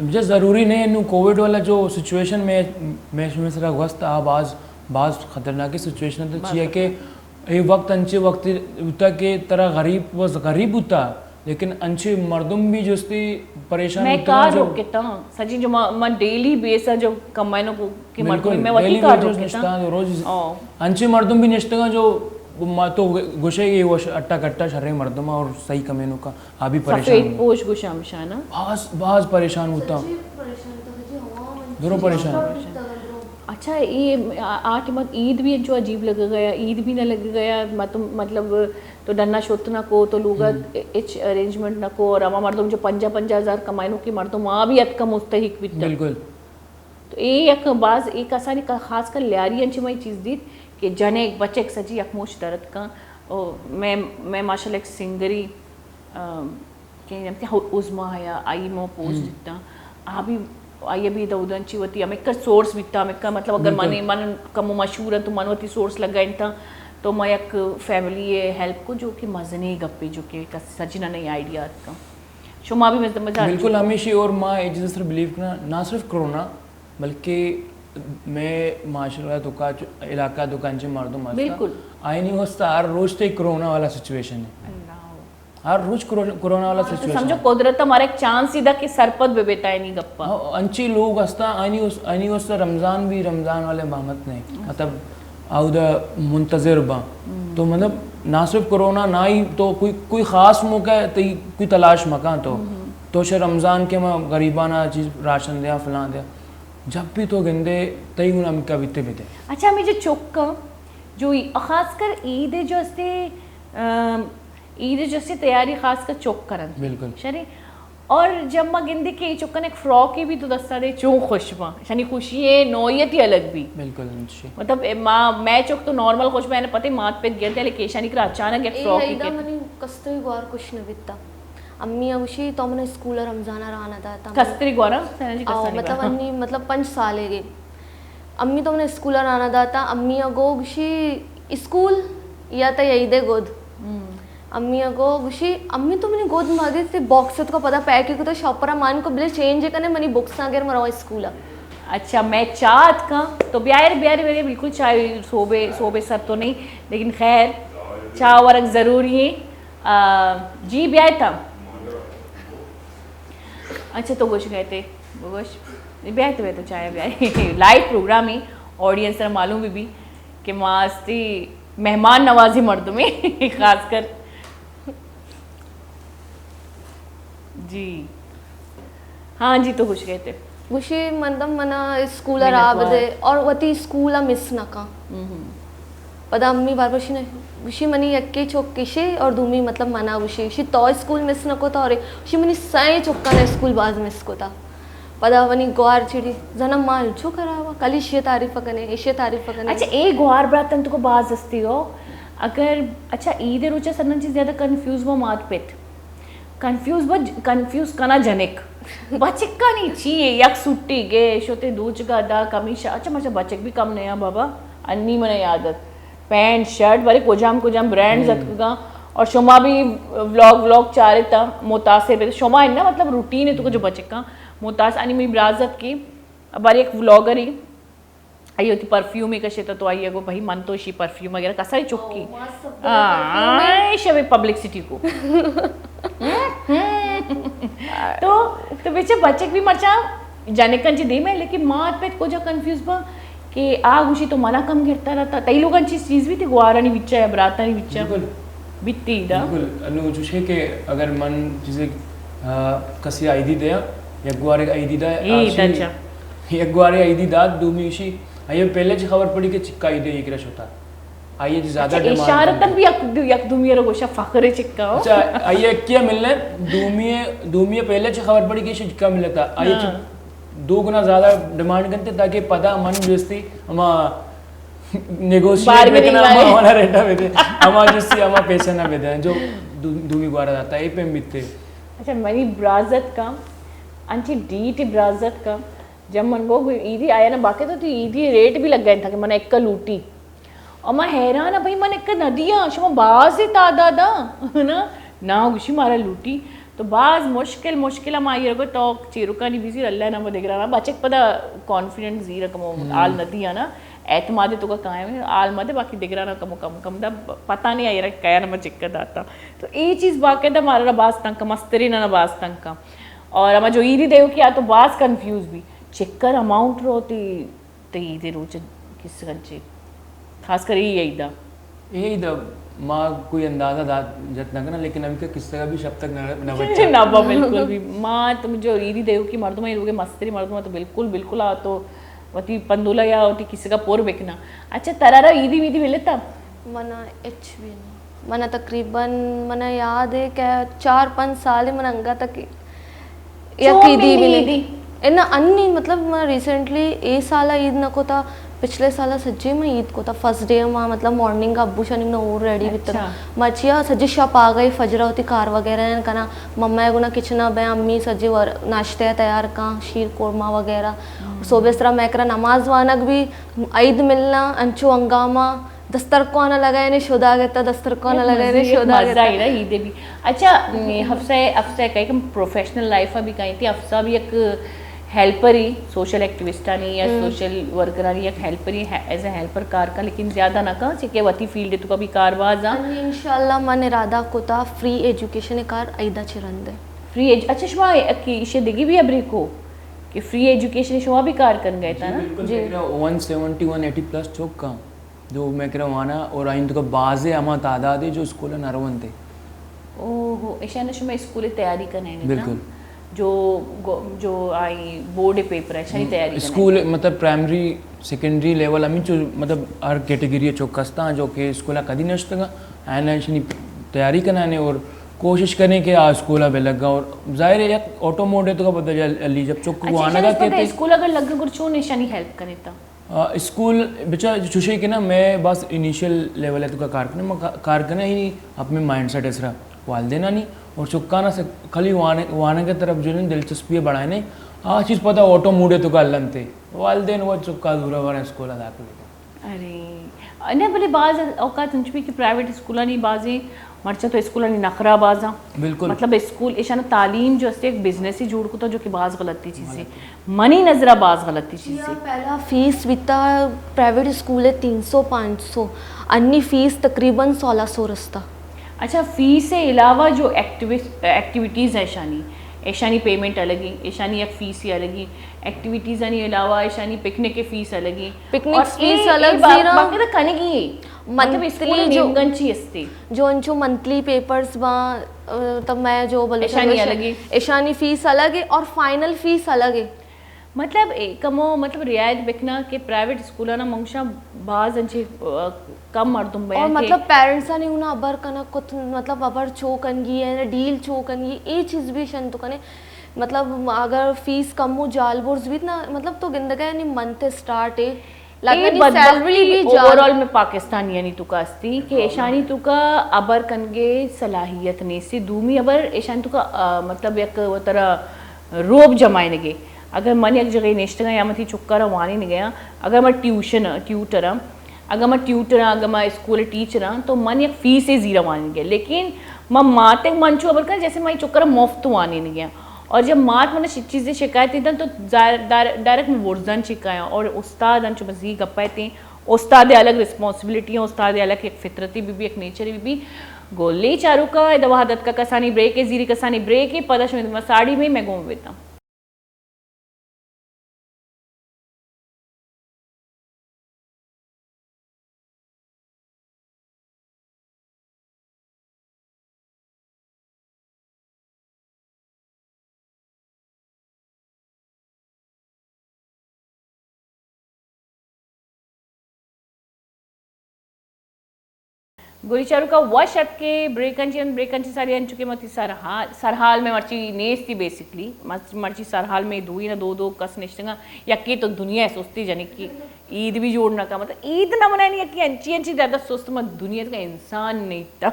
جس ضروری نہیں، انو کووڈ والا جو سچویشن میں، میں شمے سرا گوست آ باز، باز خطرناک سچویشن تو چی ہے کہ اے وقت انچے وقت بوتا کہ ترا غریب، بس غریب بوتا، لیکن انچے مردم بھی جستی پریشان میں بوتا کار جو رکتا، سچی جو ما، ما ڈیلی بیس جو کمائنو کو کہ مردم بالکل، میں وتی ڈیلی کار ویجز رکتا۔ نشتا، روز او۔ انچے مردم بھی نشتگا جو ما تو گوشے یہ وہ اٹا کٹا شرے مردم اور صحیح کمینو کا آ بھی پریشان سفید ہوتا۔ پوش گوشا ہمشانا۔ باز، باز پریشان ہوتا۔ درو پریشان۔ اچھا، یہ آ، آ ٹائم عید بھی انچو عجیب لگے گیا، عید بھی نہ لگے گیا، مطلب، مطلب، تو ڈنا شت نہ کو، تو لوگا ہچ ارینجمنٹ نہ کو، اور ہما مردم جو پنجاہ، پنجاہ ہزار کمائنو کی مردم، وہاں بھی اتکا مستحق بیتا۔ بالکل۔ تو اے یک باز، اے کسانی کا-، خاص کر لیاری انچی میں چیز دیت کہ جنک بچک سجی یک موش درد کن۔ او میں، میں ماشاءاللہ ایک سنگری، آ، کہ ہم کہ ہو-، عظمیٰ یا آئی مو پوسٹ دیتا۔ آ بھی، آئی بھی دودن چی وتی ہمیں کر سورس بیتا، ہمیں کر مطلب اگر بالکل۔ من، من کم و مشہور ہے تو من وتی سورس لگا انتا، تو میں یک فیملی ہے ہیلپ کو جو کہ مزنے گپے جو کہ کس-، سجنا نہیں آئیڈیا آتکا۔ شما بھی مزد مزاج بالکل ہمیشی اور ما اے چیز سر بلیو کرنا، نہ صرف کرونا بلکہ میں معاشرہ تو کا چ-، علاقہ تو کا انچے مردم ہستا۔ بالکل۔ آئینی واسطہ ہر روز تے کرونا والا سچویشن ہے۔ اللہ۔ ہر روز کرو-، کرونا والا تو سچویشن سمجھو ہے۔ قدرت ہمارا ایک چانس ہی دا کہ سرپد بے بیتا ہے نہیں گپا۔ ہاں، انچے لوگ ہستا، آئینی وس-، آئینی واسطہ رمضان بھی رمضان والے بامت نہیں۔ مطلب، آودا منتظر باں۔ تو مطلب، نہ صرف کرونا، نہ ہی تو کوئی، کوئی خاص موقع ہے، تئی کوئی تلاش مکان تو۔ تو شے رمضان کے ما غریبانا چیز راشن دیا، فلان دیا۔ جب بھی تو گندے، تئی گنا ہم کبھی تے بھی دے۔ اچھا، ہمیں جو چکاں، جو ای-، خاص کر عید جو استے، ام، عید جو استے تیاری خاص کر چک کرن۔ بالکل۔ شرے؟ اور جب ما گندے کہ اے چکن ایک فراک ہی بھی تو دستا دے، چون خوش باں۔ شانی خوشی ہے، نوعیت ہی الگ بھی۔ بالکل، اچھے۔ مطلب، اے ما، میں چک تو نارمل خوش باں، پتہ مات پت گرتے، لیکن شانی کرا اچانک ایک اے فراک ہی عیدا کہ منی کستوی گوار کچھ نہ بیتا۔ امی ء گوشی، تو من اسکول ء رمضان ء رانا داتا۔ کستری گوارا؟ سینا جی او، کستانی مطلب گوارا۔ انی، مطلب، پنچ سال ہے گے۔ امی تو من اسکول ء رانا داتا، امی ء گو گوشی، اسکول یا تئی عید گد؟ ہم۔ امی ء گو گوشی، امی تو منی گود مگے تے باکس تو پدا پیک کو تو شاپر مان کو بلے چینج کنے منی بکس اگر مرو اسکول ء۔ اچھا، میں چاہ اتکاں، تو بیائے، بیائے، بیائے، بالکل چاہ صوبے، صوبے سر تو نہیں، لیکن خیر، چاہ ورگ ضروری ہے۔ آ، جی، بیائے تم۔ اچھا، تو گوش گئے تھے، گوش، بیائے تو، بیائے تو، چاہ بیائے۔ لائیو پروگرام ہی، آڈینس سر معلوم بھی، بھی کہ ما استی مہمان نوازی مردمے، خاص کر۔ جی۔ ہاں جی، تو گوش گئے تھے۔ گوشی، مطلب، منا اسکول ء راہ بدے اور وتی اسکول ء مس نہ کن۔ پدا امی بار بار شی نے گوشی، منی یکے چک کشے اور دومی، مطلب، منا گوشی، گوشی، تو اسکول مس نہ کتا اور گوشی، منی سئے چکاں اسکول باز مس کتا۔ پدا منی گوار چڑی، زنا مال چو خراب، کلی شی تعریف کنے، ایشی تعریف کنے۔ اچھا، اے گوار براتن تو کو باز ہستی ہو۔ اگر، اچھا، عید روچا سنن چیز زیادہ کنفیوز وہ مات پت۔ کنفیوز بج-، کنفیوز کنا جنک۔ بچکانی چی اے؟ یک سوٹی گے، شتے دوچگا دا کمیشا۔ اچھا، مچا بچک بھی کم نیا بابا۔ انی منا یاد ات۔ پینٹ، شرٹ، بارے کجام کجام برانڈز اتکگا۔ اور شما بھی ولاگ ولاگ چارے تا متاثر بے، شما ہے نا، مطلب روٹین ہے تو جو بچکاں متاثر، انی می برازت کی بار ایک ولاگر ہی، آئی ہوتی پرفیوم ہی کشے تا، تو آئی گو بھائی من تو شی پرفیوم وغیرہ کسا ہی چکی۔ آئے شبے پبلکسٹی کو۔ تو تو بیچے بچک بھی مرچا جنکاں چہ دیم ء، لیکن مات پت کجا کنفیوز باں کہ آ گوشی تو منا کم گرتا رہتا۔ تئی لوگاں چیز چیز بیتی گوارانی بچا یا براتانی بچا؟ بالکل۔ بیتی دا۔ بالکل۔ انو چوشے کہ اگر من چیزے، آ، کسی عیدی دیا، یک گوارے عیدی دا، اے آشی، دا چا۔ یک گوارے عیدی داد، دومی اشی، آئی پہلے چی خبر پڑی کہ چکا عیدے ایک رش ہوتا۔ آئی چی زیادہ اچھا، ڈیمانڈ اشارتاً کرتے۔ بھی یک دو-، یک دومی رو گوشا فخر چکا ہو۔ اچھا، آئی کیا ملنے؟ دومی، دومی پہلے چی خبر پڑی کہ چکا ملتا۔ آئی چی ہاں۔ دو گنا زیادہ ڈیمانڈ کرتے تاکہ پدا من جستی ہما نیگوشیٹ بارگننگ بکنا، ہما والے۔ والا ریٹا بدے، ہما جستی ہما پیسہ نہ بدے، جو دو-، دومی گوارا داتا، اے پیم بیتے۔ اچھا، منی برازت کا، انچی ڈیٹ برازت کا، جب من گو ایدی آیا نا باقی تو تی ایدی ریٹ بھی لگ گئے تھا کہ من ایک کا لوٹی۔ اور من حیران ہاں، بھئی من ایک نہ دیاں، شما باز تعداد ہاں، نا؟ نا، گوشی مارا لوٹی۔ تو باز مشکل، مشکل ہم آئی رگو تو چیروکانی بیزی اللہ نام دگرانا۔ بچک پدا کانفیڈنٹ زیرا کمو ہم۔ حال نہ دیاں نا، اعتماد تو کا قائم ہے، حال مدے باقی دگرانا کمو کم کم دا پتہ نہیں آئی رگ کیا نام چکا داتا۔ تو اے چیز باقاعدہ مارا باز تنگ کا، مستری نا باز تنگ کا۔ اور ہما جو ایری دیو کیا تو باز کنفیوز بھی۔ چکر اماؤنٹ روتی تئی عید ء روچ کسگ انچے؟ خاص کر اے عید ء۔ اے عید ء ما کوئی اندازہ دات جت نہ کناں، لیکن ہمیں کہ کسگ ء بھی شپ تک نہ، نہ بچا۔ نہ با، بالکل بھی۔ ما تم جو عیدی دیوکی مردم ء، لوگ مستری مردم ء تو بالکل، بالکل آ تو وتی پندولا یا وتی کسگ ء پر بکنا۔ اچھا، ترا را عیدی ویدی ملتا؟ منا ہچ بھی نہ۔ منا تقریباً، منا یاد ہے کہ چار پنچ سال ہے منا انگا تک یک چون عیدی بھی ملی نہیں۔ عیدی؟ انا انی مطلب من ریسنٹلی اے سال عید نہ کوتا، پچھلے سال سجے میں عید کوتا۔ فرسٹ ڈے ما مطلب مارننگ ابو شانی من اور ریڈی بیتگا۔ اچھا۔ مرچیا سجے شپ آ گئی، فجر ہوتی کار وغیرہ ہیں کنا، مما گنا کچن بے، امی سجے ور-، ناشتہ تیار کاں، شیر قورمہ وغیرہ۔ ہم۔ صبح سرا میں کرا نماز وانگ بھی، عید ملنا، انچو ہنگامہ، دسترخوان لگائے نے شدا گتا، دسترخوان یک لگائے نے مزے، یک شدا مزہ گتا۔ ہی نا عیدے بھی۔ اچھا، حفصہ، حفصہ کئی کم پروفیشنل لائف بھی کہیں تھی، حفصہ بھی یک ہیلپر ہی، سوشل ایکٹیوسٹانی یا ہم۔ سوشل ورکرانی یک ہیلپر ہی، ایز اے ہیلپر کار کا، لیکن زیادہ نہ کا، چکہ وتی فیلڈ تو کا بھی کار باز آ۔ انی انشاءاللہ من ارادہ کوتا فری ایجوکیشن کار ایدا چہ رند ہے۔ فری ایج-، اچھا، شما کہ ایشے دگی بھی ابری کو کہ فری ایجوکیشن شما بھی کار کن گئے تا نا؟ جی، بالکل، جی۔ میرا one seventy, one eighty plus چوک کا۔ جو میں کرا وانا اور آئین تو بازے ہما تعداد ہے جو اسکول نہ رونتے۔ اوہو، ایشان شما اسکول تیاری کنے نا؟ بالکل۔ جو گو-، جو آئی بورڈ پیپر ہے، شانی تیاری کنے؟ اسکول مطلب پرائمری، سیکنڈری لیول ہمیں چو مطلب ہر کیٹیگری چو کستا جو کہ اسکول کدی نشتگا، آئین شنی تیاری کنے اور کوشش کریں کہ آ اسکول بہ لگا اور ظاہر ہے یک آٹو موڈ ہے تو کا پتہ جل-، علی جب چک کو اچھا، آنا ایشان کا اس پتہ کہتے اسکول اگر لگا گر چون ایشانی ہیلپ کنے تا؟ آ، اسکول بچا چوشے کہ نا، میں بس انیشل لیول ہے تو کا کار کنے، میں کا-، کار کنے ہی اپنے مائنڈ سیٹ اس را والدینانی اور چکانا سے خالی وانگ، وانگ کے طرف جو ہے دلچسپی بڑھائے نے، آ چیز پتہ آٹو موڈ ہے تو کا لنتے۔ والدین وہ چکا دورا ورن اسکول داخل کنے۔ ارے، نہ، بلے بعض اوقات انچ بھی کہ پرائیویٹ اسکولانی بازیں مرچاں تو اسکولانی نخرہ بازاں۔ بالکل۔ مطلب اسکول ایشان تعلیم جو است ایک بزنس ہی جوڑ کتا جو کہ باز غلطی چیزیں۔ غلط۔ منی نظرہ باز غلطی چیزیں۔ پہلا فیس بیتا پرائیویٹ اسکول ہے تین سو پانچ سو، انی فیس تقریباً سولہ سو رستا۔ اچھا، فیس علاوہ جو ایکٹیویس-، ایکٹیویٹیز ہیں ایشانی، ایشانی پیمنٹ الگی، ایشانی یک فیس ہی الگی، ایکٹیویٹیز آنی علاوہ ایشانی پکنک فیس الگی۔ پکنک اور فیس اے، الگ اے با-، زیرا۔ باقاعدہ کنگی ہے۔ مطلب اسکول منتھلی جو، نیمگن چی استے؟ جو انچو منتھلی پیپرز با، آ، تب میں جو بلوچ ایشانی الگ ہے۔ ایشانی فیس الگ ہے اور فائنل فیس الگ ہے۔ مطلب، اے، کمو، مطلب، رعایت بکنا کہ پرائیویٹ اسکولانا منگشاں باز انچے، آ، کم مردم بیاں اور کہ مطلب پیرنٹسانی اونا ابر کنگ کت، مطلب، ابر چو کنگی ہے، ڈیل چو کنگی، اے چیز بھی شن تو کنے۔ مطلب، اگر فیس کم و جال برز بیت نا، مطلب، تو گندگا یعنی منتھ اسٹارٹ ہے، لگنی سیلری بھی جال۔ اوورآل میں پاکستانیانی تو کا استی کہ ایشانی تو کا ابر کنگے صلاحیت نیستی۔ دومی ابر ایشانی تو کا، آ، مطلب، یک ترا روب جمائنگے۔ اگر من یک جگہ نشتگاں یا من تئی چکا را وانینگیاں، اگر من ٹیوشن، ٹیوٹر آں، اگاں ما ٹیوٹر آں، اگاں ما اسکول ٹیچر آں، تو من یک فیسے زیرا وانینگ ءَ، لیکن ما مات ءَ من چو ہبر کناں جیسے ما اے چکر ءَ مفت وانینگ ءَ آں۔ اور جب مات من چیزے شکایت دیتاں تو ظاہر-، دار-، ڈائریکٹ من برزاں چی کایاں، اور استاد انچو بس یہ گپا اتیں، استاد ءِ الگ ریسپانسبلٹی ہیں، استاد ءِ الگ یک فطرتی بی بی، یک نیچر بی بی۔ گولی چاروکا، ادا وہد اتکا کسانی بریک ءَ، زیری کسانی بریک ءَ، پدا شمے دیما ساڑی میں، میں گون بیتاں۔ گولی چاروکا وش اتکے، بریکاں چی انت، بریکاں چی ساری انچو کہ متی سرحال، سرحال میں مرچی نیستی بیسکلی، مس-، مرچی سرحال میں دوئی نہ دو دو کس نشتگاں، یکی تو دنیا ءِ سستی جنکی عید بھی جوڑ نہ کا، مطلب عید نہ منانی یکی انچی انچی زیادہ سست، من دنیا ءِ انسان نہیں تا۔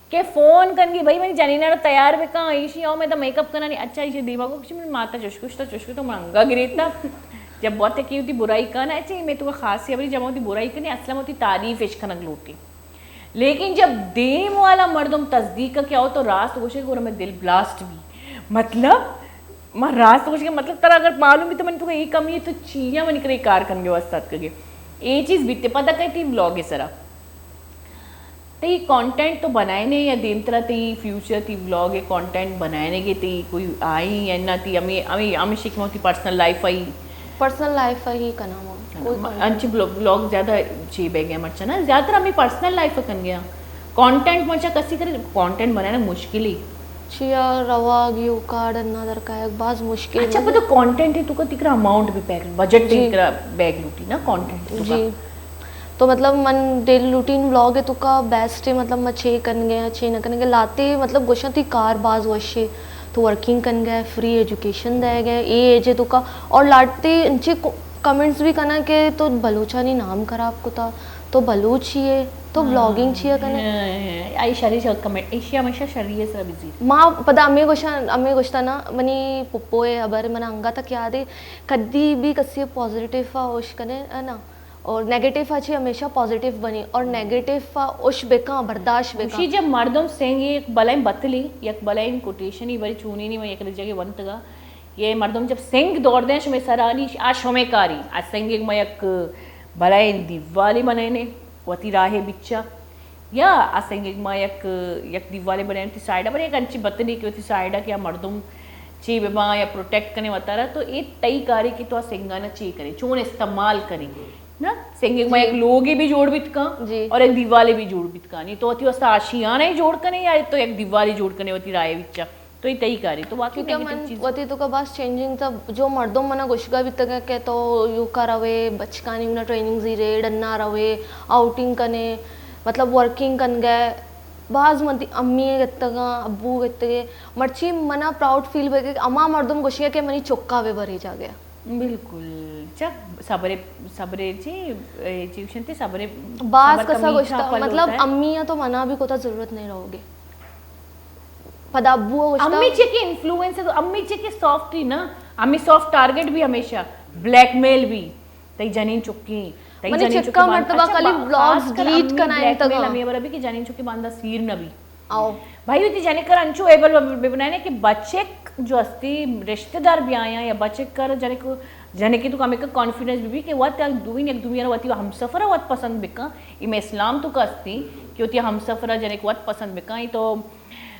کہ فون کنگی، بھئی منی جنین ءَ را تیار بکن، ایشی او میں تو میک اپ کنانی، اچھا ایشی دیما کو کچھ من ماتا چشکش تا چشکش تو من انگا گریتا۔ جب بہت کی ہوتی برائی کن، اچھا میں تو خاصی ابری جب ہوتی برائی کنی، اصلا ہوتی تعریف اش کنگ لوٹی۔ لیکن جب دیم والا مردم تصدیق کا کیا ہو تو راست گوشے گور میں دل بلاسٹ بھی۔ مطلب، ما راست گوشے مطلب ترا اگر معلوم بھی تو من تو یہ کمی ہے تو چیزاں من کرے کار کنگے واسطہ اتکگے۔ اے چیز بیتے پتہ کئی تھی بلاگ سرا۔ تئی کانٹینٹ تو بنائینے یا دیمترا تئی فیوچر تئی ولاگ ءِ کانٹینٹ بنائینے کہ تئی کوئی آئی یا نہ، تئی ہمیں، ہمیں، ہمیں شکل ہوتی personal life I? Personal life I کناں ما۔ کوئی کانٹینٹ انچی بلو-، ولاگ زیادہ چی بہ گیا مرچا نا، زیادہ تر ہمیں پرسنل لائف کن گیا۔ کانٹینٹ مرچا کسی کرے، کانٹینٹ بنانا مشکل ہی۔ چیا رواگ یو کارڈ انا در کائک باز مشکل اچھا، ہے۔ پتہ کانٹینٹ ہے تو کا تکرا اماؤنٹ بھی پیک، بجٹ جی۔ تکرا بیگ لوٹی نا کانٹینٹ تو کا۔ جی۔ تو مطلب من ڈیلی روٹین ولاگ ءِ توکا بیسٹ ءَ مطلب من چے کنگ ءَ آں، چے نہ کنگ ءَ آں، لاتے مطلب گوشاں تئی کار باز وش ءَ، تو ورکنگ کنگ ءَ ئے، فری ایجوکیشن دئیگ ءَ ئے، اے ایج ءِ توکا، اور لاتے انچے کو-، کمنٹس بھی کناں کہ تو بلوچانی نام خراب کتا، تو بلوچ ہی ئے، تو ولاگنگ چیا کنئے؟ آئی شری شو کمنٹ، ایشی ہمیشہ شری ءِ سرا بزیر۔ ما پدا ہمے گوشاں، ہمے گوشتا نا، منی پپو ءِ ہبر منا انگت تک یاد ہے، کدی بھی کسی پازیٹیو ءَ ہوش کنے، ہے نا؟ اور نیگیٹو ءَ چہ ہمیشہ پازیٹیو بنی اور نیگیٹو ءَ اش بکاں، برداشت بکاں۔ گوشی جب مردم سنگ یک بلائیں بتلی، یک بلائیں کوٹیشنی بری چونینی من یک جگہ ونتگا، یہ مردم جب سنگ دور دیں شمے سرانی آ شمے کاری، آ سنگ یک ما یک بلائیں دیوالی بنینے وتی راہ بچا، یا آ سنگ یک ما یک، یک دیوالے بنینے وتی سائیڈا، بلے یک انچی بتلی کہ وتی سائیڈا کہ آ مردم چی بباں یا پروٹیکٹ کنے وتارا، تو اے تئی کاری کہ تو آ سنگانا چی کنے، چون استعمال کنے۔ نا، سنگگ ما یک لوگے بھی جوڑ بیت کن جی۔ اور یک دیوالے بھی جوڑ بیت کن۔ نی تو وتی واسطہ آشیانہ ہی جوڑ کنے یا تو یک دیوالے جوڑ کنے وتی رائے وچا۔ تو یہ تئی کاری۔ تو واقعی کیونکہ من وتی تو کا باز چینجنگ تھا، جو مردم منا گوشگا بیتگا کہ تو یوکا روے، بچکانی منا ٹریننگ زیرے، ڈنا روے، آؤٹنگ کنے، مطلب ورکنگ کن گئے، باز من تی امی گتگا، ابو گتگے، مرچی منا پراؤڈ فیل بگے کہ اما مردم گوشگا کہ منی چکا بے برے جاگیا۔ بالکل۔ چا صبر، صبر چی، اے، چی گوشنتے، صبر، باز صبر کسا کا میٹھا گوشتا، پھل مطلب ہوتا ہے۔ امی تو منا بھی کوتا ضرورت نہیں رہوگے۔ پدا ابو گوشتا۔ امی چے کہ انفلوئنس ہے تو امی چے کہ سافٹ ہی نا، امی سافٹ ٹارگٹ بھی ہمیشہ، بلیک میل بھی، تئی جنین چکی، تئی منی جنین چکی چکا بان-، مرتبہ اچھا، خالی با-، بلاگز خاص کر ڈیلیٹ امی کنا بلیک میل انتگا۔ امی برا بھی کہ جنین چکی باندا سیر نہ بھی۔ آؤ۔ بھائی، وتی جنک ءَ را انچو ایبل بہ بنائینے کہ بچک جو استی رشتہ دار بیایاں یا بچک ءَ را جنک، جنکی تو کمک کانفیڈنس بہ بی کہ وت یک دومی، یک دومی ءَ را وتی ہمسفر ءَ وت پسند بکن۔ اے مئے اسلام تو کا استی کہ وتی ہمسفر ءَ جنک وت پسند بکن۔ اے تو،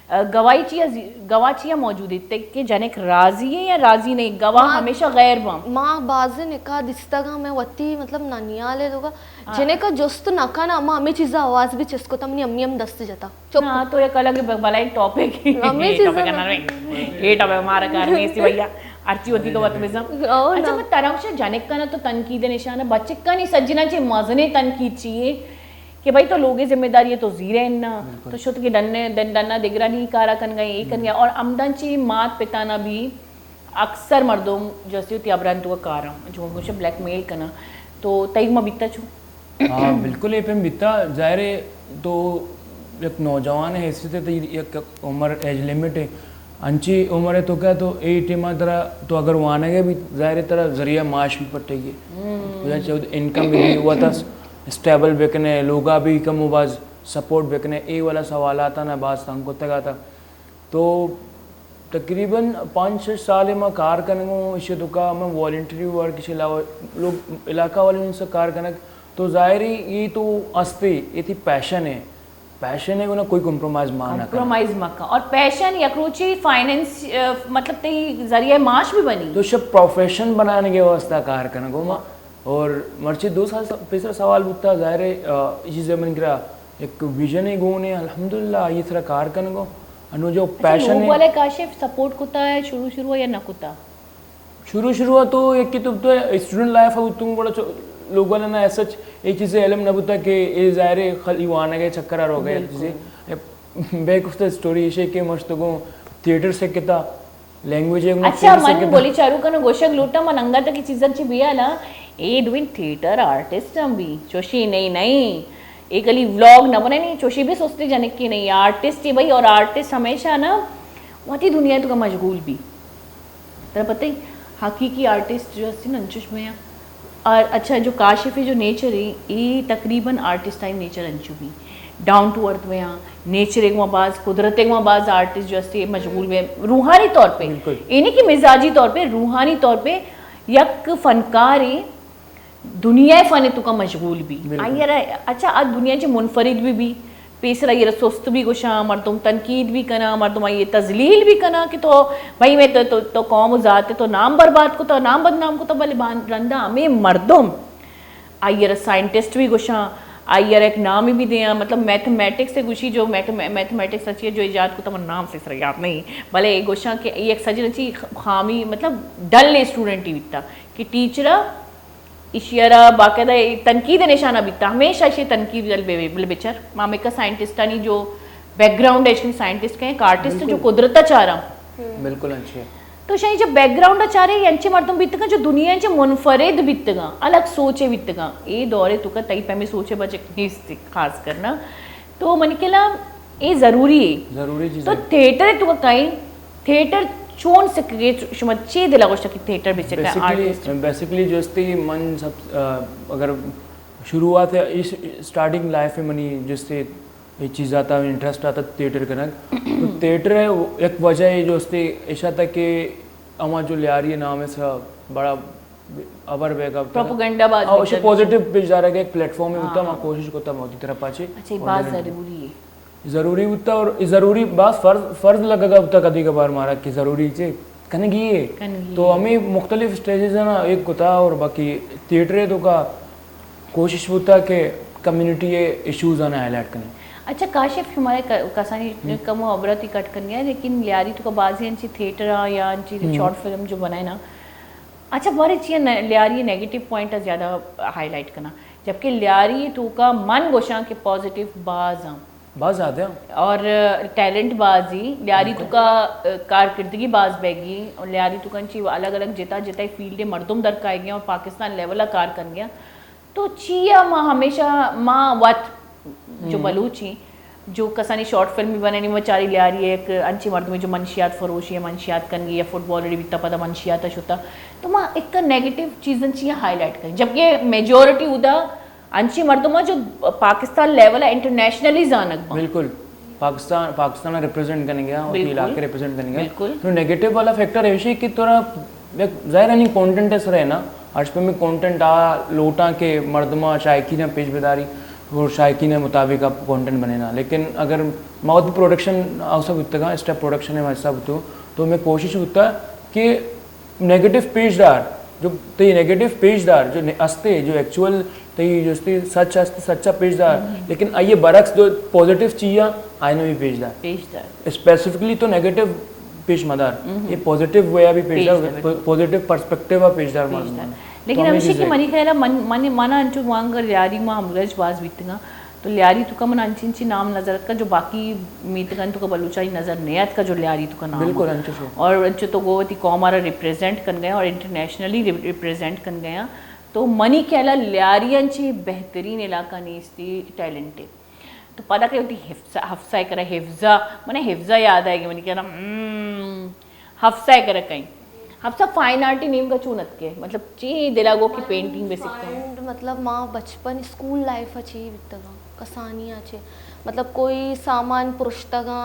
ا، گواہی چیا زی-، گواہ چیا موجود ہے کہ جنک راضی ہے یا راضی نہیں، گواہ ما، ہمیشہ غیر باں۔ ما باز نکاح دیستگاں، میں وتی مطلب ننیال ہے تو کا ہاں۔ جنک ءَ جست نہ کن، اما ہمے چیز ءَ آواز بھی چست کتا، منی امی ہم دست جتا۔ چپ۔ ہاں، تو یک الگ ب-، بلائیں ٹاپک ہے۔ ہمیں اے چیزاں ٹاپک نا۔ نہ رہے۔ اے ٹاپک مارا کار نہیں سی بھیا۔ ہرچی ہوتی تو وت بزن۔ او اچھا، نا۔ میں ترا گوشاں جنکانا تو تنقید نشانہ، بچکانی سجنا چے مزنے تنقید چیے کہ بھائی تو لوگے ذمہ داری ہے تو زیرے نا۔ بالکل۔ تو شت کے ڈنے، ڈن-، ڈنا دگرانی کارا کن گئے، اے کن گئے۔ اور امدان چی مات پتانا بھی اکثر مردم جو استی ہوتی ابران تو کاراں، جو گوشے بلیک میل کنا، تو تئی ما بیتا چو؟ ہاں، بالکل، اے پیم بیتا۔ ظاہر ہے، تو یک نوجوان حیثیت ہے، تو یک عمر ایج لمٹ ہے، انچی عمر ہے تو کیا تو اے ٹائم ترا تو اگر وانگے بھی، ظاہر ہے، ترا ذریعہ معاش بھی پٹے گی۔ ہم۔ یا چاہے انکم بھی وتا اسٹیبل بکنے، لوگا بھی کم و باز سپورٹ بکنے، اے والا سوالات آنا باز تنگ کتگ آتا۔ تو تقریباً پانچ شش سال ما کار کنگوں، ایشی توکا من والنٹری ورک، ایشی علاوہ لوگ علاقہ والے ان سے کار کنگ، تو ظاہر ہے یہ تو استے، یہ تھی پیشن ہے، پیشن ہے، انہیں کوئی کمپرومائز مان نہ کرنا۔ کمپرومائز مکن۔ اور پیشن یک روچی فائنینس، آ، مطلب تئی ذریعہ معاش بھی بنی۔ تو شب پروفیشن بنانے کے واسطہ کار کنگوں ما۔ اور مرچی دو سال س-، پیسرا سوال بوتا، ظاہر ہے، آ، یہ چیزیں من کرا ایک ویژن ہے گون ہے، الحمدللہ، یہ سرا کار کنگوں۔ انو جو اچھا، پیشن لوگ ہے۔ والے کاشف سپورٹ کتا ہے شروع شروع یا نہ کتا؟ شروع شروع تو یک تو، تو اسٹوڈنٹ لائف ہے، تو بڑا چو-، لوگ والا نا ایسا چ-، یہ چیزیں علم نہ بوتا کہ یہ ظاہر ہے خالی وانگے چکر آ روگے بالکل۔ چیزیں۔ بیک آف دا اسٹوری ایشے کہ مشتگوں تھیٹر سے کتا، لینگویج ہے، اچھا، فیلڈ سے من کتا۔ گولی چارو کنو گوشگ لوٹا، من انگا تک چیزاں چی بیا نا، اے دوین تھیٹر آرٹسٹ ہم بھی، چوشی نہیں، نہیں، اے کلی ولاگ نہ بنے نہیں، چوشی بھی سستی جنک کی نہیں، آرٹسٹ ہی بھائی، اور آرٹسٹ ہمیشہ نا وتی دنیا تو کا مشغول بھی۔ ترا پتہ ہی حقیقی آرٹسٹ جو ہستی نا انچوش میں آ۔ اور اچھا، جو کاشف جو نیچر ہے، یہ تقریباً آرٹسٹ ٹائم نیچر انچو بھی ڈاؤن ٹو ارتھ میں آ، نیچر ایک وہاں باز، قدرت ایک وہاں باز آرٹسٹ جو ہستی مشغول میں روحانی طور پہ، بالکل۔ یہ نہیں کہ مزاجی طور پہ، روحانی طور پہ یک فنکار ہے، دنیا فن تو کا مشغول بھی۔ بالکل۔ آئی ارا، اچھا، آ دنیا چے منفرد بھی بھی، پیسرا یہ سست بھی گوشاں، مردم تنقید بھی کنا، مردم آئی تذلیل بھی کنا کہ تو، بھائی، میں تو، تو، تو قوم و ذات تو نام برباد کو، تو نام بدنام کو، تو بلے بان-، رندا ہمیں مردم آئی ارا سائنٹسٹ بھی گوشاں، آئی ارا ایک نام بھی دیاں، مطلب میتھمیٹکس سے گوشی جو میتھ-، میتھمیٹکس اچھی ہے جو ایجاد کو، تو من نام سے سر یاد نہیں، بلے گوشاں کہ یہ ایک سجن اچھی خامی، مطلب ڈل اسٹوڈنٹ ہی بیتا کہ ٹیچرا ایشی ء را باقاعدہ تنقید ء نشانہ بیتا، ہمیشہ ایشی تنقید ء بے-، بے-، بچار۔ ما ہمے کہ سائنٹسٹانی جو بیک گراؤنڈ ہے، ایشی سائنٹسٹ کہیں، ایک آرٹسٹ جو بالکل۔ قدرت ء چاراں۔ بالکل انچے۔ تو شاہی جب بیک گراؤنڈ ء چارے، انچے مردم بیتگاں جو دنیا ء چہ منفرد بیتگاں، الگ سوچے بیتگاں۔ اے دورے تو کا تئی پیمیں سوچے بچک نیست خاص کرنا۔ تو منی کلا اے ضروری ہے۔ ضروری چیز تو ہے۔ تھیٹر تو کہیں، تھیٹر چون سکگے؟ شما چے دلا گوشتا کہ تھیٹر بچکا بیسیکلی، آرٹسٹ؟ بیسیکلی جو استی من سب، آ، اگر شروعات ہے اس اسٹارٹنگ لائف میں منی جو استی یہ چیز آتا، انٹرسٹ آتا تھیٹر کنگ۔ تو تھیٹر ہے ایک وجہ ہے جو استی ایشا تھا کہ اما جو لیاری نام ہے سا بڑا ابر بیگ اپ پروپیگنڈا باز ہاں، اسے بیتگ۔ پازیٹیو پیش دارگ ء ایک پلیٹ فارم ہی ہاں، ہوتا، ہاں۔ ما کوشش کرتا ما وتی طرف پاچے۔ اچھا، یہ اور باز جنرلی ضروری ہے۔ ضروری ہوتا اور ضروری باز فرض، فرض لگا ہوتا کدی کبھار مارا کہ ضروری چے کنگی ہے۔ کنگی تو ہے۔ ہمیں مختلف اسٹیجز ہیں نا، ایک ہوتا اور باقی تھیٹر ہے تو کا کوشش ہوتا کہ کمیونٹی ایشوز آنا ہائی لائٹ کریں۔ اچھا کاشف، ہمارے ک-، کسانی ہم۔ کم و ابرتی کٹ کرنی ہے، لیکن لیاری تو کا بازی انچی تھیٹر یا انچی ہم۔ شارٹ فلم جو بنائے نا، اچھا، بارے چیا نہ-، لیاری نیگیٹو پوائنٹ زیادہ ہائی لائٹ کنا، جبکہ لیاری تو کا من گوشاں کہ پازیٹیو باز ہاں۔ باز زیادہ ہاں۔ اور ٹیلنٹ باز ہی، لیاری تو بالکل۔ کا، آ، کارکردگی باز بیگی، اور لیاری تو کا انچی الگ الگ جتا جتا فیلڈ مردم در کائے گیا اور پاکستان لیول کار کر گیا۔ تو چیا ما ہمیشہ ما وت جو ہم۔ بلوچ ہیں، جو کسانی شارٹ فلم بھی بنانی، ما چاری لیاری ایک انچی مردمی جو منشیات فروشی ہے، منشیات کنگی یا فٹبالر بیتا پدا منشیات شتا۔ تو ما ایک نیگیٹو چیزن چیا ہائی لائٹ کریں، جبکہ میجورٹی ادا انچی مردم جو پاکستان لیول انٹرنیشنلی زانگ باں۔ بالکل۔ پاکستان، پاکستان ریپرزینٹ کرنے گیا، وتی بالکل۔ علاقے ریپرزینٹ کرنے گیا۔ بالکل۔ تو نیگیٹو والا فیکٹر ہے کہ تھوڑا یک ظاہر ہے نہیں کانٹینٹ ہے سر ہے نا، ہر پہ میں کانٹینٹ آ لوٹاں کہ مردماں شائقین پیش بداری اور شائقین مطابق آپ کانٹینٹ بنے نا۔ لیکن اگر موت پروڈکشن ہاؤس بتگا، اسٹیپ پروڈکشن ہے ہمارے ساتھ تو، تو میں کوشش ہوتا کہ نیگیٹو پیش دار، جو تئی نیگیٹو پیش دار، جو نے-، استے، جو ایکچوئل تئی جو استے سچ استے، سچا پیش دار، ہم۔ لیکن آئیے برعکس جو پازیٹیو چیز آ، آئینو بھی پیش دار۔ پیش دار۔ اسپیسیفکلی تو نیگیٹو پیش مدار، ہم۔ یہ پازیٹیو وے بھی پیش پیش دار، دار، بالکل۔ پا-، پازیٹیو پرسپیکٹیو آ پیش دار پیش مردمان۔ دار۔ لیکن تو ہمیں ہمیشہ چیز کہ ہے۔ منی خیال ہے من، من، منا انچو وانگ لیاری ما ہم رج باز بیتگا۔ تو لیاری تو کا من انچی انچی نام نظر اتکا جو باقی میتگان تو کا بلوچانی نظر نہیں اتکا جو لیاری تو کا نام بالکل آ۔ انچو شو۔ اور انچو تو گو وتی قوم آرا ریپریزنٹ کن گیا اور انٹرنیشنلی ری-، ریپریزنٹ کن گیا۔ تو منی خیال لیاری انچی بہترین علاقہ نیستی ٹیلنٹ ہے۔ تو پدا کہ وتی حفظہ، حفصہ کرا حفظہ، من حفظہ یاد آئے گی، منی کہنا، ہم، حفصہ کرا کہیں۔ اب سب فائن آرٹ نیمگا چون اتکے؟ مطلب چی دلا گو کہ پینٹنگ بہ سکاں؟ فائنڈ مطلب ما بچپن اسکول لائف ء چی بیتگاں، کسانی ء چی، مطلب کوئی سامان پرشتگاں،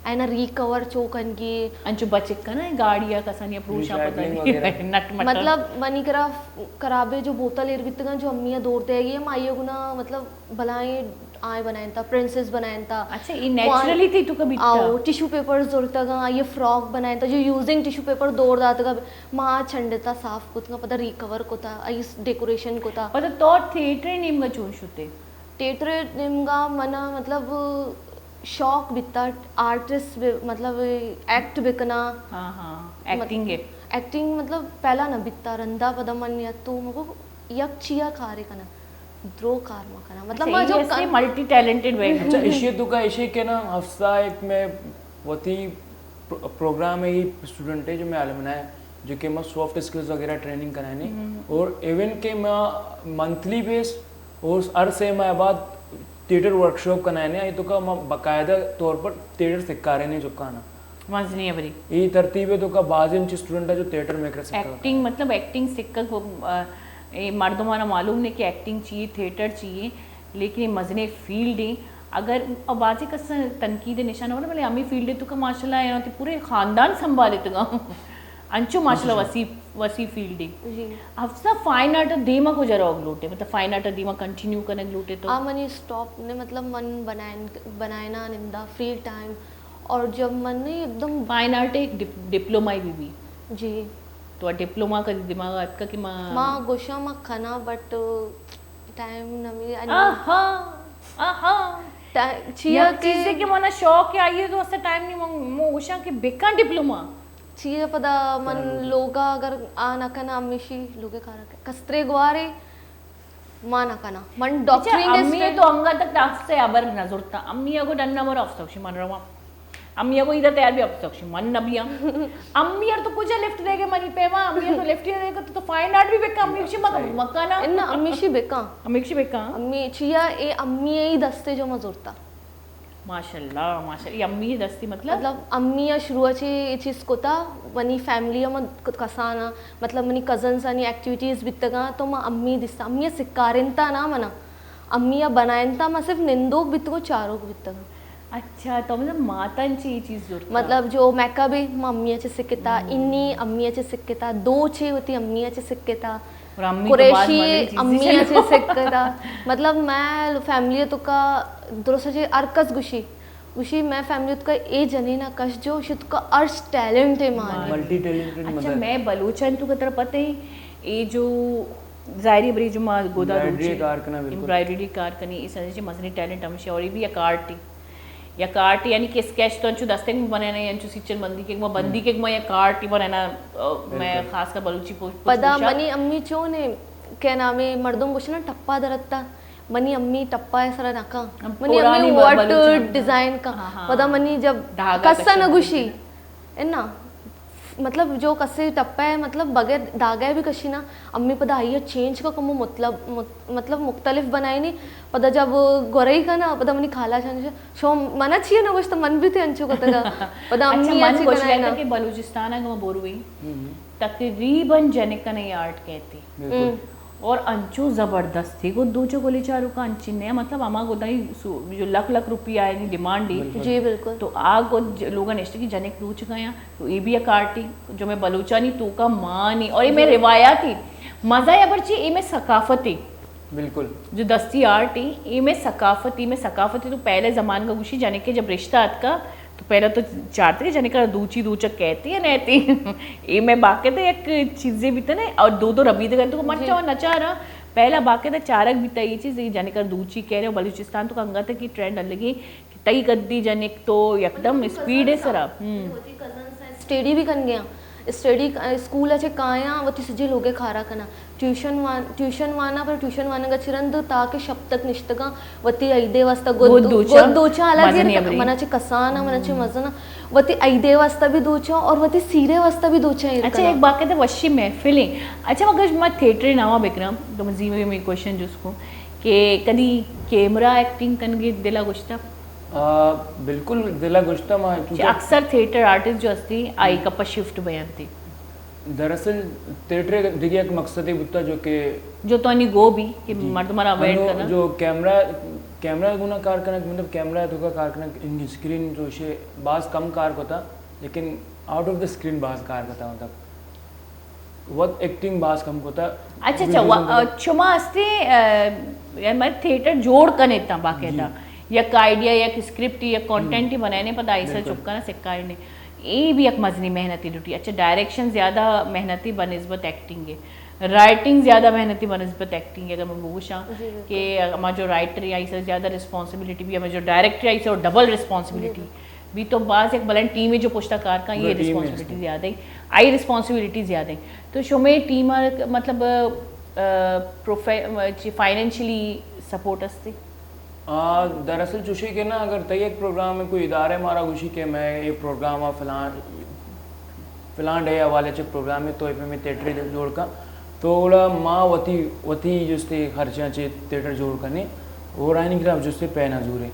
اینا ریکور چو کنگی۔ انچو بچک کنا گاڑی ء کسانی ء پروشاں پتہ نہیں۔ نٹ مٹ۔ مطلب منی کرا خرابے جو بوتل ایر بیتگاں جو امی ء دور دیگی، ما آئی ء گنا مطلب بلائیں آئے بنائینتا، پرنسس بنائینتا۔ اچھا، یہ نیچرلی تھی تو کبھی؟ آؤ، ٹشو پیپرز زرتگاں، آئی ء فراک بنائینتا، جو یوزنگ ٹشو پیپر دور داتگا، ما چنڈتا صاف کتگا، پدا ریکور کتا، آئی ڈیکوریشن کتا۔ پدا تو تھیٹر نیمگا چون شتے؟ تھیٹر نیمگا منا مطلب شوق بیتا آرٹسٹ، مطلب ایکٹ بکنا۔ ہاں ہاں، ایکٹنگ۔ ایکٹنگ مطلب پہلا نہ بیتا، رندا پدا من یا تو مگو یک چیا کارے کنا، درو کار مہ کنا، مطلب ما جو ملٹی ٹیلنٹڈ وے۔ اچھا، ایشی تو کا ایشی کے نا حفصہ ایک میں وتی پروگرام ہے، اسٹوڈنٹ ہے جو میں الومنائی ہے، جو کہ میں سافٹ اسکلز وغیرہ ٹریننگ کرائے نے، اور ایون کہ میں منتھلی بیس اور ہر سے ماہ بعد تھیٹر ورکشاپ کنائے نے، آئی تو کا میں باقاعدہ طور پر تھیٹر سکھا رہے نے چکانا۔ مزنی ابری۔ ای ترتیب ہے تو کا بعض انچ اسٹوڈنٹ ہے جو تھیٹر میکر سکھا۔ ایکٹنگ مطلب ایکٹنگ سکھگ، مردمانا معلوم نے کہ ایکٹنگ چی ہے، تھیٹر چی ہے، لیکن یہ مزنی فیلڈ ہے۔ اگر بعضی کس تنقید نشان ہو بلے ہمیں فیلڈ تو کا ماشاءاللہ ہے تے پورے خاندان سنبھالے تگا۔ انچو ماشاءاللہ وسیع وسیع فیلڈ ہے۔ حفصہ فائن آرٹ دیما کو جروگ لوٹے، مطلب فائن آرٹ دیما کنٹینیو کنگ لوٹے تو؟ آ منی اسٹاپ نے مطلب من بنائن بنائنا نندا فری ٹائم۔ اور جب من نے ایک دم فائن آرٹ ڈپلوما بھی بھی۔ جی۔ تو ڈپلوما کا دماغ اتکا کہ ما ما گوشاں ما کھنا بٹ ٹائم نمی آہا آہا۔ چیا کہ چیزے کہ منا شوق ہے آئیے تو اسا ٹائم نہیں، مو گوشاں کہ بکاں ڈپلوما۔ چیا پدا من لوگا اگر آ نہ کنا ہمیشی لوگے کارا کسترے گوارے۔ ما نہ کناں۔ من ڈاکٹرنگ اچھا، امی تو انگا تک تاف سے ابر نہ زرتا۔ امی اگو ڈنا مرو افسوشی من رواں۔ امی اگو ایدا تیار بھی افسوشی من نہ بیاں۔ امی ار تو کجا لفٹ دے گے منی پیما؟ امی ار تو لفٹ دے گے تو، تو فائن آرٹ بھی بکا، امی کشی مکا مکانا۔ ان امی شی بکا۔ امی کشی بکا۔ امی چیا اے امی ای دستے جو ما زرتا۔ ماشاءاللہ ماشاءاللہ، اے امی دستی مطلب؟ مطلب امی ء شروع ء چہ اے چیز کتا، منی فیملی ء من کسان ء، مطلب منی کزنز آنی ایکٹیویٹیز بیتگاں تو ما امی دیستا، امی ء سکارینتا نا منا، امی ء بنائینتا، ما صرف نندوک بیتگوں چاروک بیتگاں۔ اچھا تو مطلب ماتاں چہ اے چیز زرتا؟ مطلب جو میک اپ بھی ما امی ء چہ سکتا، انی امی ء چہ سکتا، دو چے وتی امی ء چہ سکتا۔ قریشی امی ء چہ سکتا۔ مطلب مئے فیملی ء توکا درست چہ ہر کس گوشی، گوشی مئے فیملی ء توکا اے جنین ء کش جو، گوشی توکا ہر ٹیلنٹ ہے ماں۔ Multi talented mother. اچھا مئے بلوچانی توکا ترا پتہ ہے اے جو ظاہری بری جو ما گودا روچی کار کنا، بالکل۔ ایمبرائڈری کار کنی، اے سجے چہ مزنی ٹیلنٹ ہمیشہ اور اے بھی یک آرٹ ہے۔ یک آرٹ یعنی کہ اسکیچ تو انچو دستے کہ بنانا، انچو سیچن بندی کہ بندی کہ یک آرٹ بنانا، میں خاص کر بلوچی پوش پدا منی امی چون ہے کہ نامے مردم گوشنا ٹپا درتا، منی امی ٹپا سرا نکا، منی امی واٹ ڈیزائن کا۔ پدا منی جب کسا نہ گوشی انا مطلب جو کسے ٹپا ہے مطلب بغیر داغا بھی کشی نا، امی پدا آئی چینج کا کمو مطلب مطلب مختلف بنائینی۔ پدا جب گورئی کنا پدا منی خالہ جان شو منا چیئے نہ گوشت من بھی تے انچو کتگا۔ پدا امی اچھا من گوشت کہ بلوچستان اگا بوروی تقریبا جنکن آرٹ کہتی۔ اور انچو زبردست تھی گو دوچو گلی چارو کا انچی نے مطلب ہما گو دائی جو لکھ لکھ روپی آئے نی ڈیمانڈ ہی۔ جی بالکل۔ تو آ گو لوگا نشتے کی جنک دوچ گیا تو اے بھی ایک آرٹ ہی جو میں بلوچانی تو کا مان ہی اور یہ میں روایات ہی مزہ ہے برچی اے میں ثقافت ہی۔ بالکل۔ جو دستی آرٹ ہی اے میں ثقافت ہی میں ثقافت ہی تو پہلے زمان کا گوشی جنک کے جب رشتہ آت کا تو پہلا تو چارتے کہ جنکا دوچی دوچک کہتی ہے نہتی۔ اے میں باقاعدہ یک چیزے بیتا نا اور دو دو ربیدگا تو من چاہو نہ چارا۔ پہلا باقاعدہ چارگ بیتا اے چیز، اے جنکا دوچی کہہ رہے ہو بلوچستان تو انگا تک کی ٹرینڈ الگی کہ تئی قدی جنک تو یکدم اسپیڈ ہے سرا۔ اسٹڈی بھی کن گیا۔ اسٹڈی اسکول ء چہ کایاں وتی سجی لوگے کارا کناں۔ ٹیوشن وان ٹیوشن واناں پر ٹیوشن وانگ ء چہ رند تاکہ شپ تک نشتگاں وتی عیدے واسطہ گد گد دوچاں۔ گد دوچاں الگ مزنی ابری۔ منا چہ کسان ء منا چہ مزن ء وتی عیدے واسطہ بھی دوچاں اور وتی سیرے واسطہ بھی دوچاں ایر اچھا کناں۔ ایک باقاعدہ وشی محفل ہیں۔ اچھا مگر ما تھیٹر ناما بکناں تو زی میں میں کوشچن جس کو کہ کدی کیمرہ ایکٹنگ کنگے دلا گشتہ؟ آ، بالکل دلا گشتہ ما چونکہ اکثر تھیٹر آرٹسٹ جو ہستی آئی کپا شفٹ بیانتی۔ دراصل تھیٹر دگہ یک مقصدے بوتا جو کہ جو تو انی گو بھی کہ جی۔ مردم را اویئر انو کرنا۔ جو کیمرہ، کیمرہ گونا کار کنگ، مطلب کیمرہ تو کا کار کنگ، ان اسکرین جو شے باز کم کار کتا، لیکن آؤٹ آف دا اسکرین باز کار کتا، مطلب وت ایکٹنگ باز کم کتا۔ اچھا، اچھا، ویڈیوز وا-، اندر۔ آ، شما ہستے، آ، یعنی مطلب تھیٹر جوڑ کنے تا باقاعدہ۔ جی۔ یک آئیڈیا، یک اسکرپٹ، یک کانٹینٹ ہی بنائے نے، پدا ایسا بالکل۔ چکا نا سکھائے نے۔ اے بھی یک مزنی محنت ہی لٹی۔ اچھا، ڈائریکشن زیادہ محنتی بہ نسبت ایکٹنگ ہے۔ رائٹنگ زیادہ محنتی بہ نسبت ایکٹنگ ہے۔ اگر میں بوشاں جی، بالکل۔ کہ ہما جو رائٹر یا ایسا زیادہ ریسپانسبلٹی بھی، ہما جو ڈائریکٹر یا ایسا ڈبل ریسپانسبلٹی۔ بالکل۔ بھی تو باز یک بلند ٹیم ہے جو پشتا کار کا، پورا یہ ٹیم ہے اس ریسپانسبلٹی میں۔ زیادہ ہے، آئی ریسپانسبلٹی زیادہ ہے۔ تو شمے ٹیم ء مطلب، آ، پروفے-، چی فائنینشلی سپورٹ استے؟ آ، دراصل چوشی کہ نا، اگر تئی ایک پروگرام ہے، کوئی ادارے مارا گوشی کہ میں یہ پروگرام آ فلان، فلان ڈے حوالے چ پروگرام ہے، تو یہ پہ میں تھیٹر جوڑ کا، تو اوڑا ما وتی، وتی جستے خرچیاں چے تھیٹر جوڑ کنے، اور آئین کی طرف جستے پے نہ زورے۔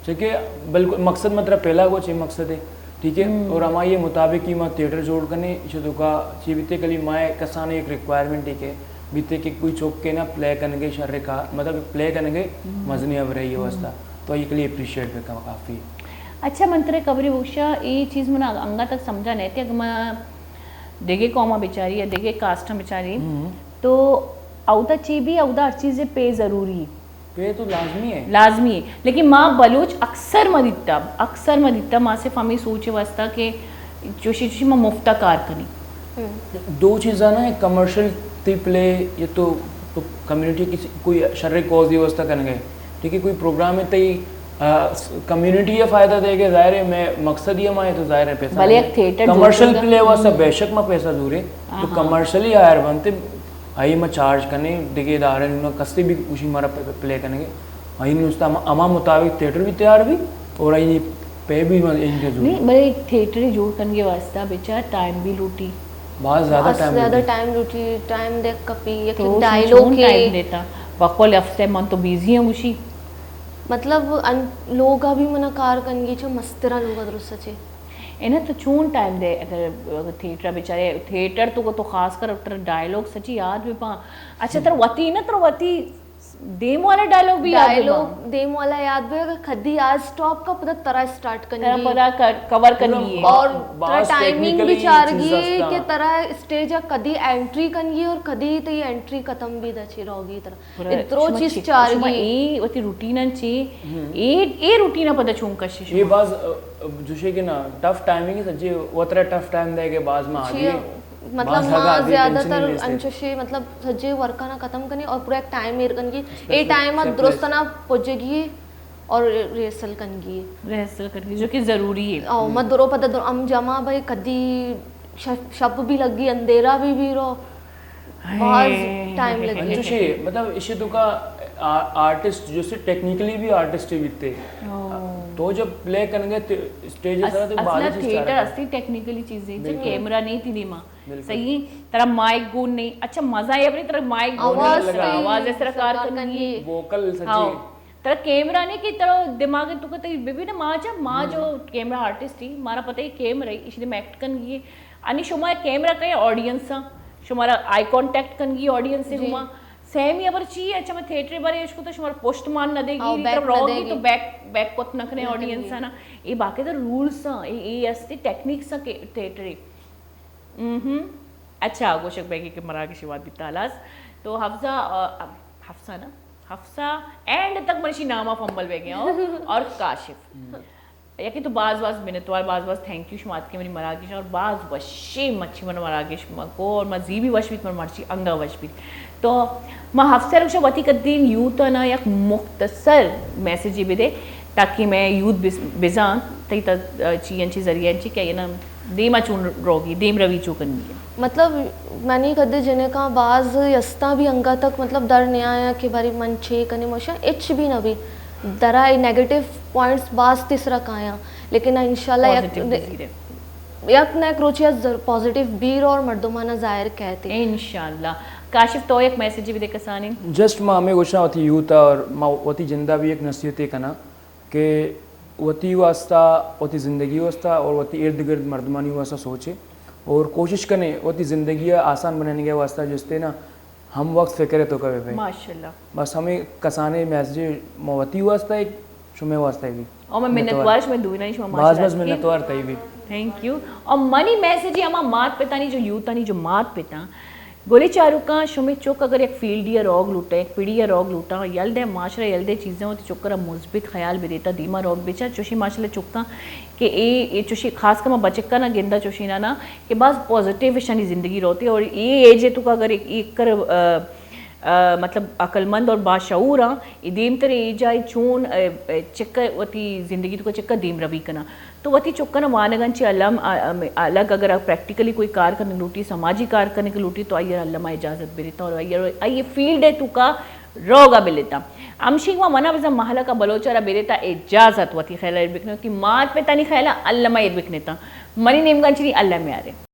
چونکہ بالکل مقصد مطلب پہلا گو چے مقصد ہے، ٹھیک ہے؟ ہم۔ اور ہماری یہ مطابق ہی ما تھیٹر جوڑ کنے، اسے تو کا چی بیتے کلی مائے کسانے ایک ریکوائرمنٹ ہے کہ بیتے کہ کوئی چوک کے نا پلے کنگے شر کا، مطلب پلے کنگے ہم۔ مزنی اب رہی ہے ہم۔ واسطہ۔ تو یہ کلی اپریشیٹ بکا کافی۔ اچھا، من ترے خبرے بوشا، یہ چیز من انگا تک سمجھا نہیں تھی، اگر میں دیگے قوم بیچاری یا دیگے کاسٹ بیچاری، ہم۔ تو اودا چی بھی، اودا ہر چیز پے ضروری ہے۔ پے تو لازمی ہے۔ لازمی ہے۔ لیکن ما بلوچ اکثر ما دیتا، اکثر ما دیتا، ما صرف ہمیں سوچ واسطہ کہ چوشی چوشی ما مفتا کار کنی۔ ہم۔ دو چیزاں نا، کمرشل تی پلے، یا تو کمیونٹی کسی کوئی شر کوز دی واسطہ کنگے، ٹھیک ہے، کوئی پروگرام ہے تئی، آ، س-، کمیونٹی یا فائدہ دے گے، ظاہر ہے میں مقصد یہ ما ہے تو ظاہر ہے پیسہ بلے نہیں۔ ایک تھیٹر جو کمرشل چیز ہے۔ پلے واسطہ ہم۔ بے شک ما پیسہ زورے، ہاں، تو ہاں۔ کمرشلی ہائر بنتے، آئی ما چارج کنے، دیگه ادارے نو کستے بھی خوشی مارا پ-، پلے کنگے۔ آئی نو استا ہما، ہما مطابق تھیٹر بھی تیار بھی اور آئی پے بھی ما ان کے زور۔ نہیں، بلے ایک تھیٹر جوڑ کنگے واسطہ بیچار ٹائم بھی لوٹی۔ بہت زیادہ بہت ٹائم زیادہ لوٹی۔ ٹائم لوٹی، ٹائم دیکھ کپی، یک تو اس میں ڈائیلاگ چون کے ٹائم دیتا؟ بقول ہفتے من تو بیزی ہوں گوشی۔ مطلب ان-، لوگ ابھی منا کار کنگی چو مسترا لوگ درست چے۔ اینا تو چون ٹائم دے، اگر، اگر تھیٹر بیچارے، تھیٹر تو کو تو خاص کر تر ڈائیلاگ سچی یاد بھی پا۔ اچھا، تر وتی نا، تر وتی دیم والا ڈائیلاگ بھی یاد بھی پا۔ ڈائیلاگ دیم والا یاد بھی، اگر کدی آج سٹاپ کا پتہ ترا سٹارٹ ترا کنگی۔ پتہ کر-، کور کنگی ہے۔ اور ترا باز ٹائمنگ بھی ٹیکنیکلی چار چیز گی ہستا۔ کہ ترا اسٹیج کدی انٹری کنگی اور کدی تی انٹری ختم بھی دا چی رہوگی ترا۔ پورا اترو شما چیز چی-، چارگی۔ شما اے وتی روٹین ان چی؟ ہم۔ اے، اے روٹین پدا چون کشش اے شما؟ باز، ا، ا، جوشے کہ نا، ٹف ٹائمنگ ہے، سجے وترا ٹف ٹائم دے کہ باز ما جی، آدھی ہے۔ مطلب باز ما آدھی زیادہ ٹینشن تر نہیں لیتے۔ انچوشے، مطلب سجے ورکانا ختم کنی اور پورا ایک ٹائم ایر کنگی۔ اے اسپیشلی ٹائم سیٹ درست پلیس۔ نا پجگی اور ریہرسل کنگی۔ ریہرسل کنگی، جو کہ ضروری ہے۔ او، ہم۔ ما درو پدا درو، ہم جمع بھائی کدی شپ، شپ بھی لگی، اندھیرا بھی بھی رو۔ باز ہائے۔ ٹائم لگی۔ انچوشی، مطلب، اشی تو کا آ-، آرٹسٹ جو سے ٹیکنیکلی بھی آرٹسٹ ہی بیتے۔ او۔ تو جب پلے کنگے تے اسٹیج سرا تو اصلا باز چیز تھیٹر چارہ۔ استی ٹیکنیکلی چیزیں، جی، بالکل۔ کیمرہ نہیں تھی دیما۔ بالکل۔ صحیح، ترا مائک گون نہیں۔ اچھا، مزہ ہے اپنی طرح مائک گون آواز نہیں لگا۔ آواز اس طرح کار کرنی۔ ووکل سچی۔ ہاں۔ ترا کیمرہ نہیں کہ ترا دماغ تو کتے ببی نا ما جا، ما ہم۔ جو کیمرہ آرٹسٹ ہی، مارا پتہ ہے کیمرہ ہی، اسی دے میں ایکٹ کنگی ہے۔ انی شما کیمرہ کئے آڈینس آں، شمارا آئی کانٹیکٹ کنگی آڈینس سے جی۔ ہما۔ سیمی ابر چی ہے، اچھا میں تھیٹر بارے اشکو تو شمارا پشت مان نہ دے گی، آؤ، بیک نہ دے گی۔ تو بیک، بیک کت نہ کنے بیک نہ دے گی۔ آڈینس آنا۔ اے باقاعدہ رولز آں، اے، اے استے ٹیکنیکس آں کہ تھیٹر۔ ہم۔ اچھا، گوشگ بیگی کہ مراگش واد بیتا ہلاس۔ تو حفظہ، آ، حفصہ نا؟ حفصہ اینڈ تک منشی نام آ فمبل بیگے ہوں۔ اور کاشف۔ ہم۔ یکی تو باز باز منتوار، باز باز تھینک یو شما اتکے منی مراگش اور باز وشی مچی من مراگش مکو اور ما زی بھی وش بیت، من مرچی انگا وش بیت۔ تو ما ہفتے رکشا وتی قدیم یوتھ نا یک مختصر میسجی بدے تاکہ میں یوتھ بز-، بزان تئی تا چی انچی ذریعہ انچی کہ نا دیما چون روگی، دیم روی چو کنگی ہے۔ مطلب، منی کدے جنکاں باز استاں بھی انگا تک، مطلب، در نیایاں کہ باری من چے کنی، مشا ہچ بھی نہ بھی۔ درا اے نیگیٹو پوائنٹس باز تسرا کایاں، لیکن انشاءاللہ یک، پازیٹیو بزیرے۔ یک نہ یک روچے از پازیٹیو بیر اور مردمانا ظاہر کہتے۔ انشاءاللہ۔ کاشف، تو یک میسج بھی دے کسانی؟ جسٹ ما ہمیں گوشاں وتی یوتھ اور ما وتی جندا بھی یک نصیحتے کنا کہ وتی واسطہ، وتی زندگی واسطہ اور وتی ارد گرد مردمانی واسطہ سوچے۔ اور کوشش کنے وتی زندگی ءَ آسان بنانے کے واسطہ جستے نا ہم وقت فکر تو کرے پہ۔ ماشاءاللہ۔ بس ہمیں کسانے میسج موتی واسطہ ایک شمے واسطہ بھی۔ اور میں منت وار شمے دوئینانی شما باز باز منت وار تئی بھی۔ Thank you. اور منی میسج ہما مات پتانی جو یوتانی جو مات پتاں گلے چاروکاں، شمے چک اگر یک فیلڈی ءَ روگ لوٹا، یک پڑی ءَ روگ لوٹا، یل دے معاشرہ یل دے چیزاں وتی چکر ءَ مثبت خیال بدیتا دیما روگ بچا، چوشی ماشاءاللہ چکاں کہ اے اے چوشی خاص کر ما بچکاں نا گندا چوشی نا نا کہ باز پازیٹیو اشانی زندگی روتے اور اے ایج ءِ تو کا اگر ایک کر مطلب عقل مند اور باشعور آں، اے دیمتر ایجا چون چکا وتی زندگی تو کا چکا دیم روی کنا۔ تو وتی چکاں وانگاں چہ الم الگ اگر پریکٹیکلی کوئی کار کنگ لوٹی، سماجی کار کنگ لوٹی تو آئی الم اجازت بریتا اور آئی فیلڈ ءِ تو کا روگا بلیتا۔ ہمشی ما منا بزن محلہ کا بلوچ را بریتا اجازت وتی خیال ایر بکنے کہ مات پتانی خیال الم ایر بکنیتا۔ منی نیمگاں چنی الم یارے۔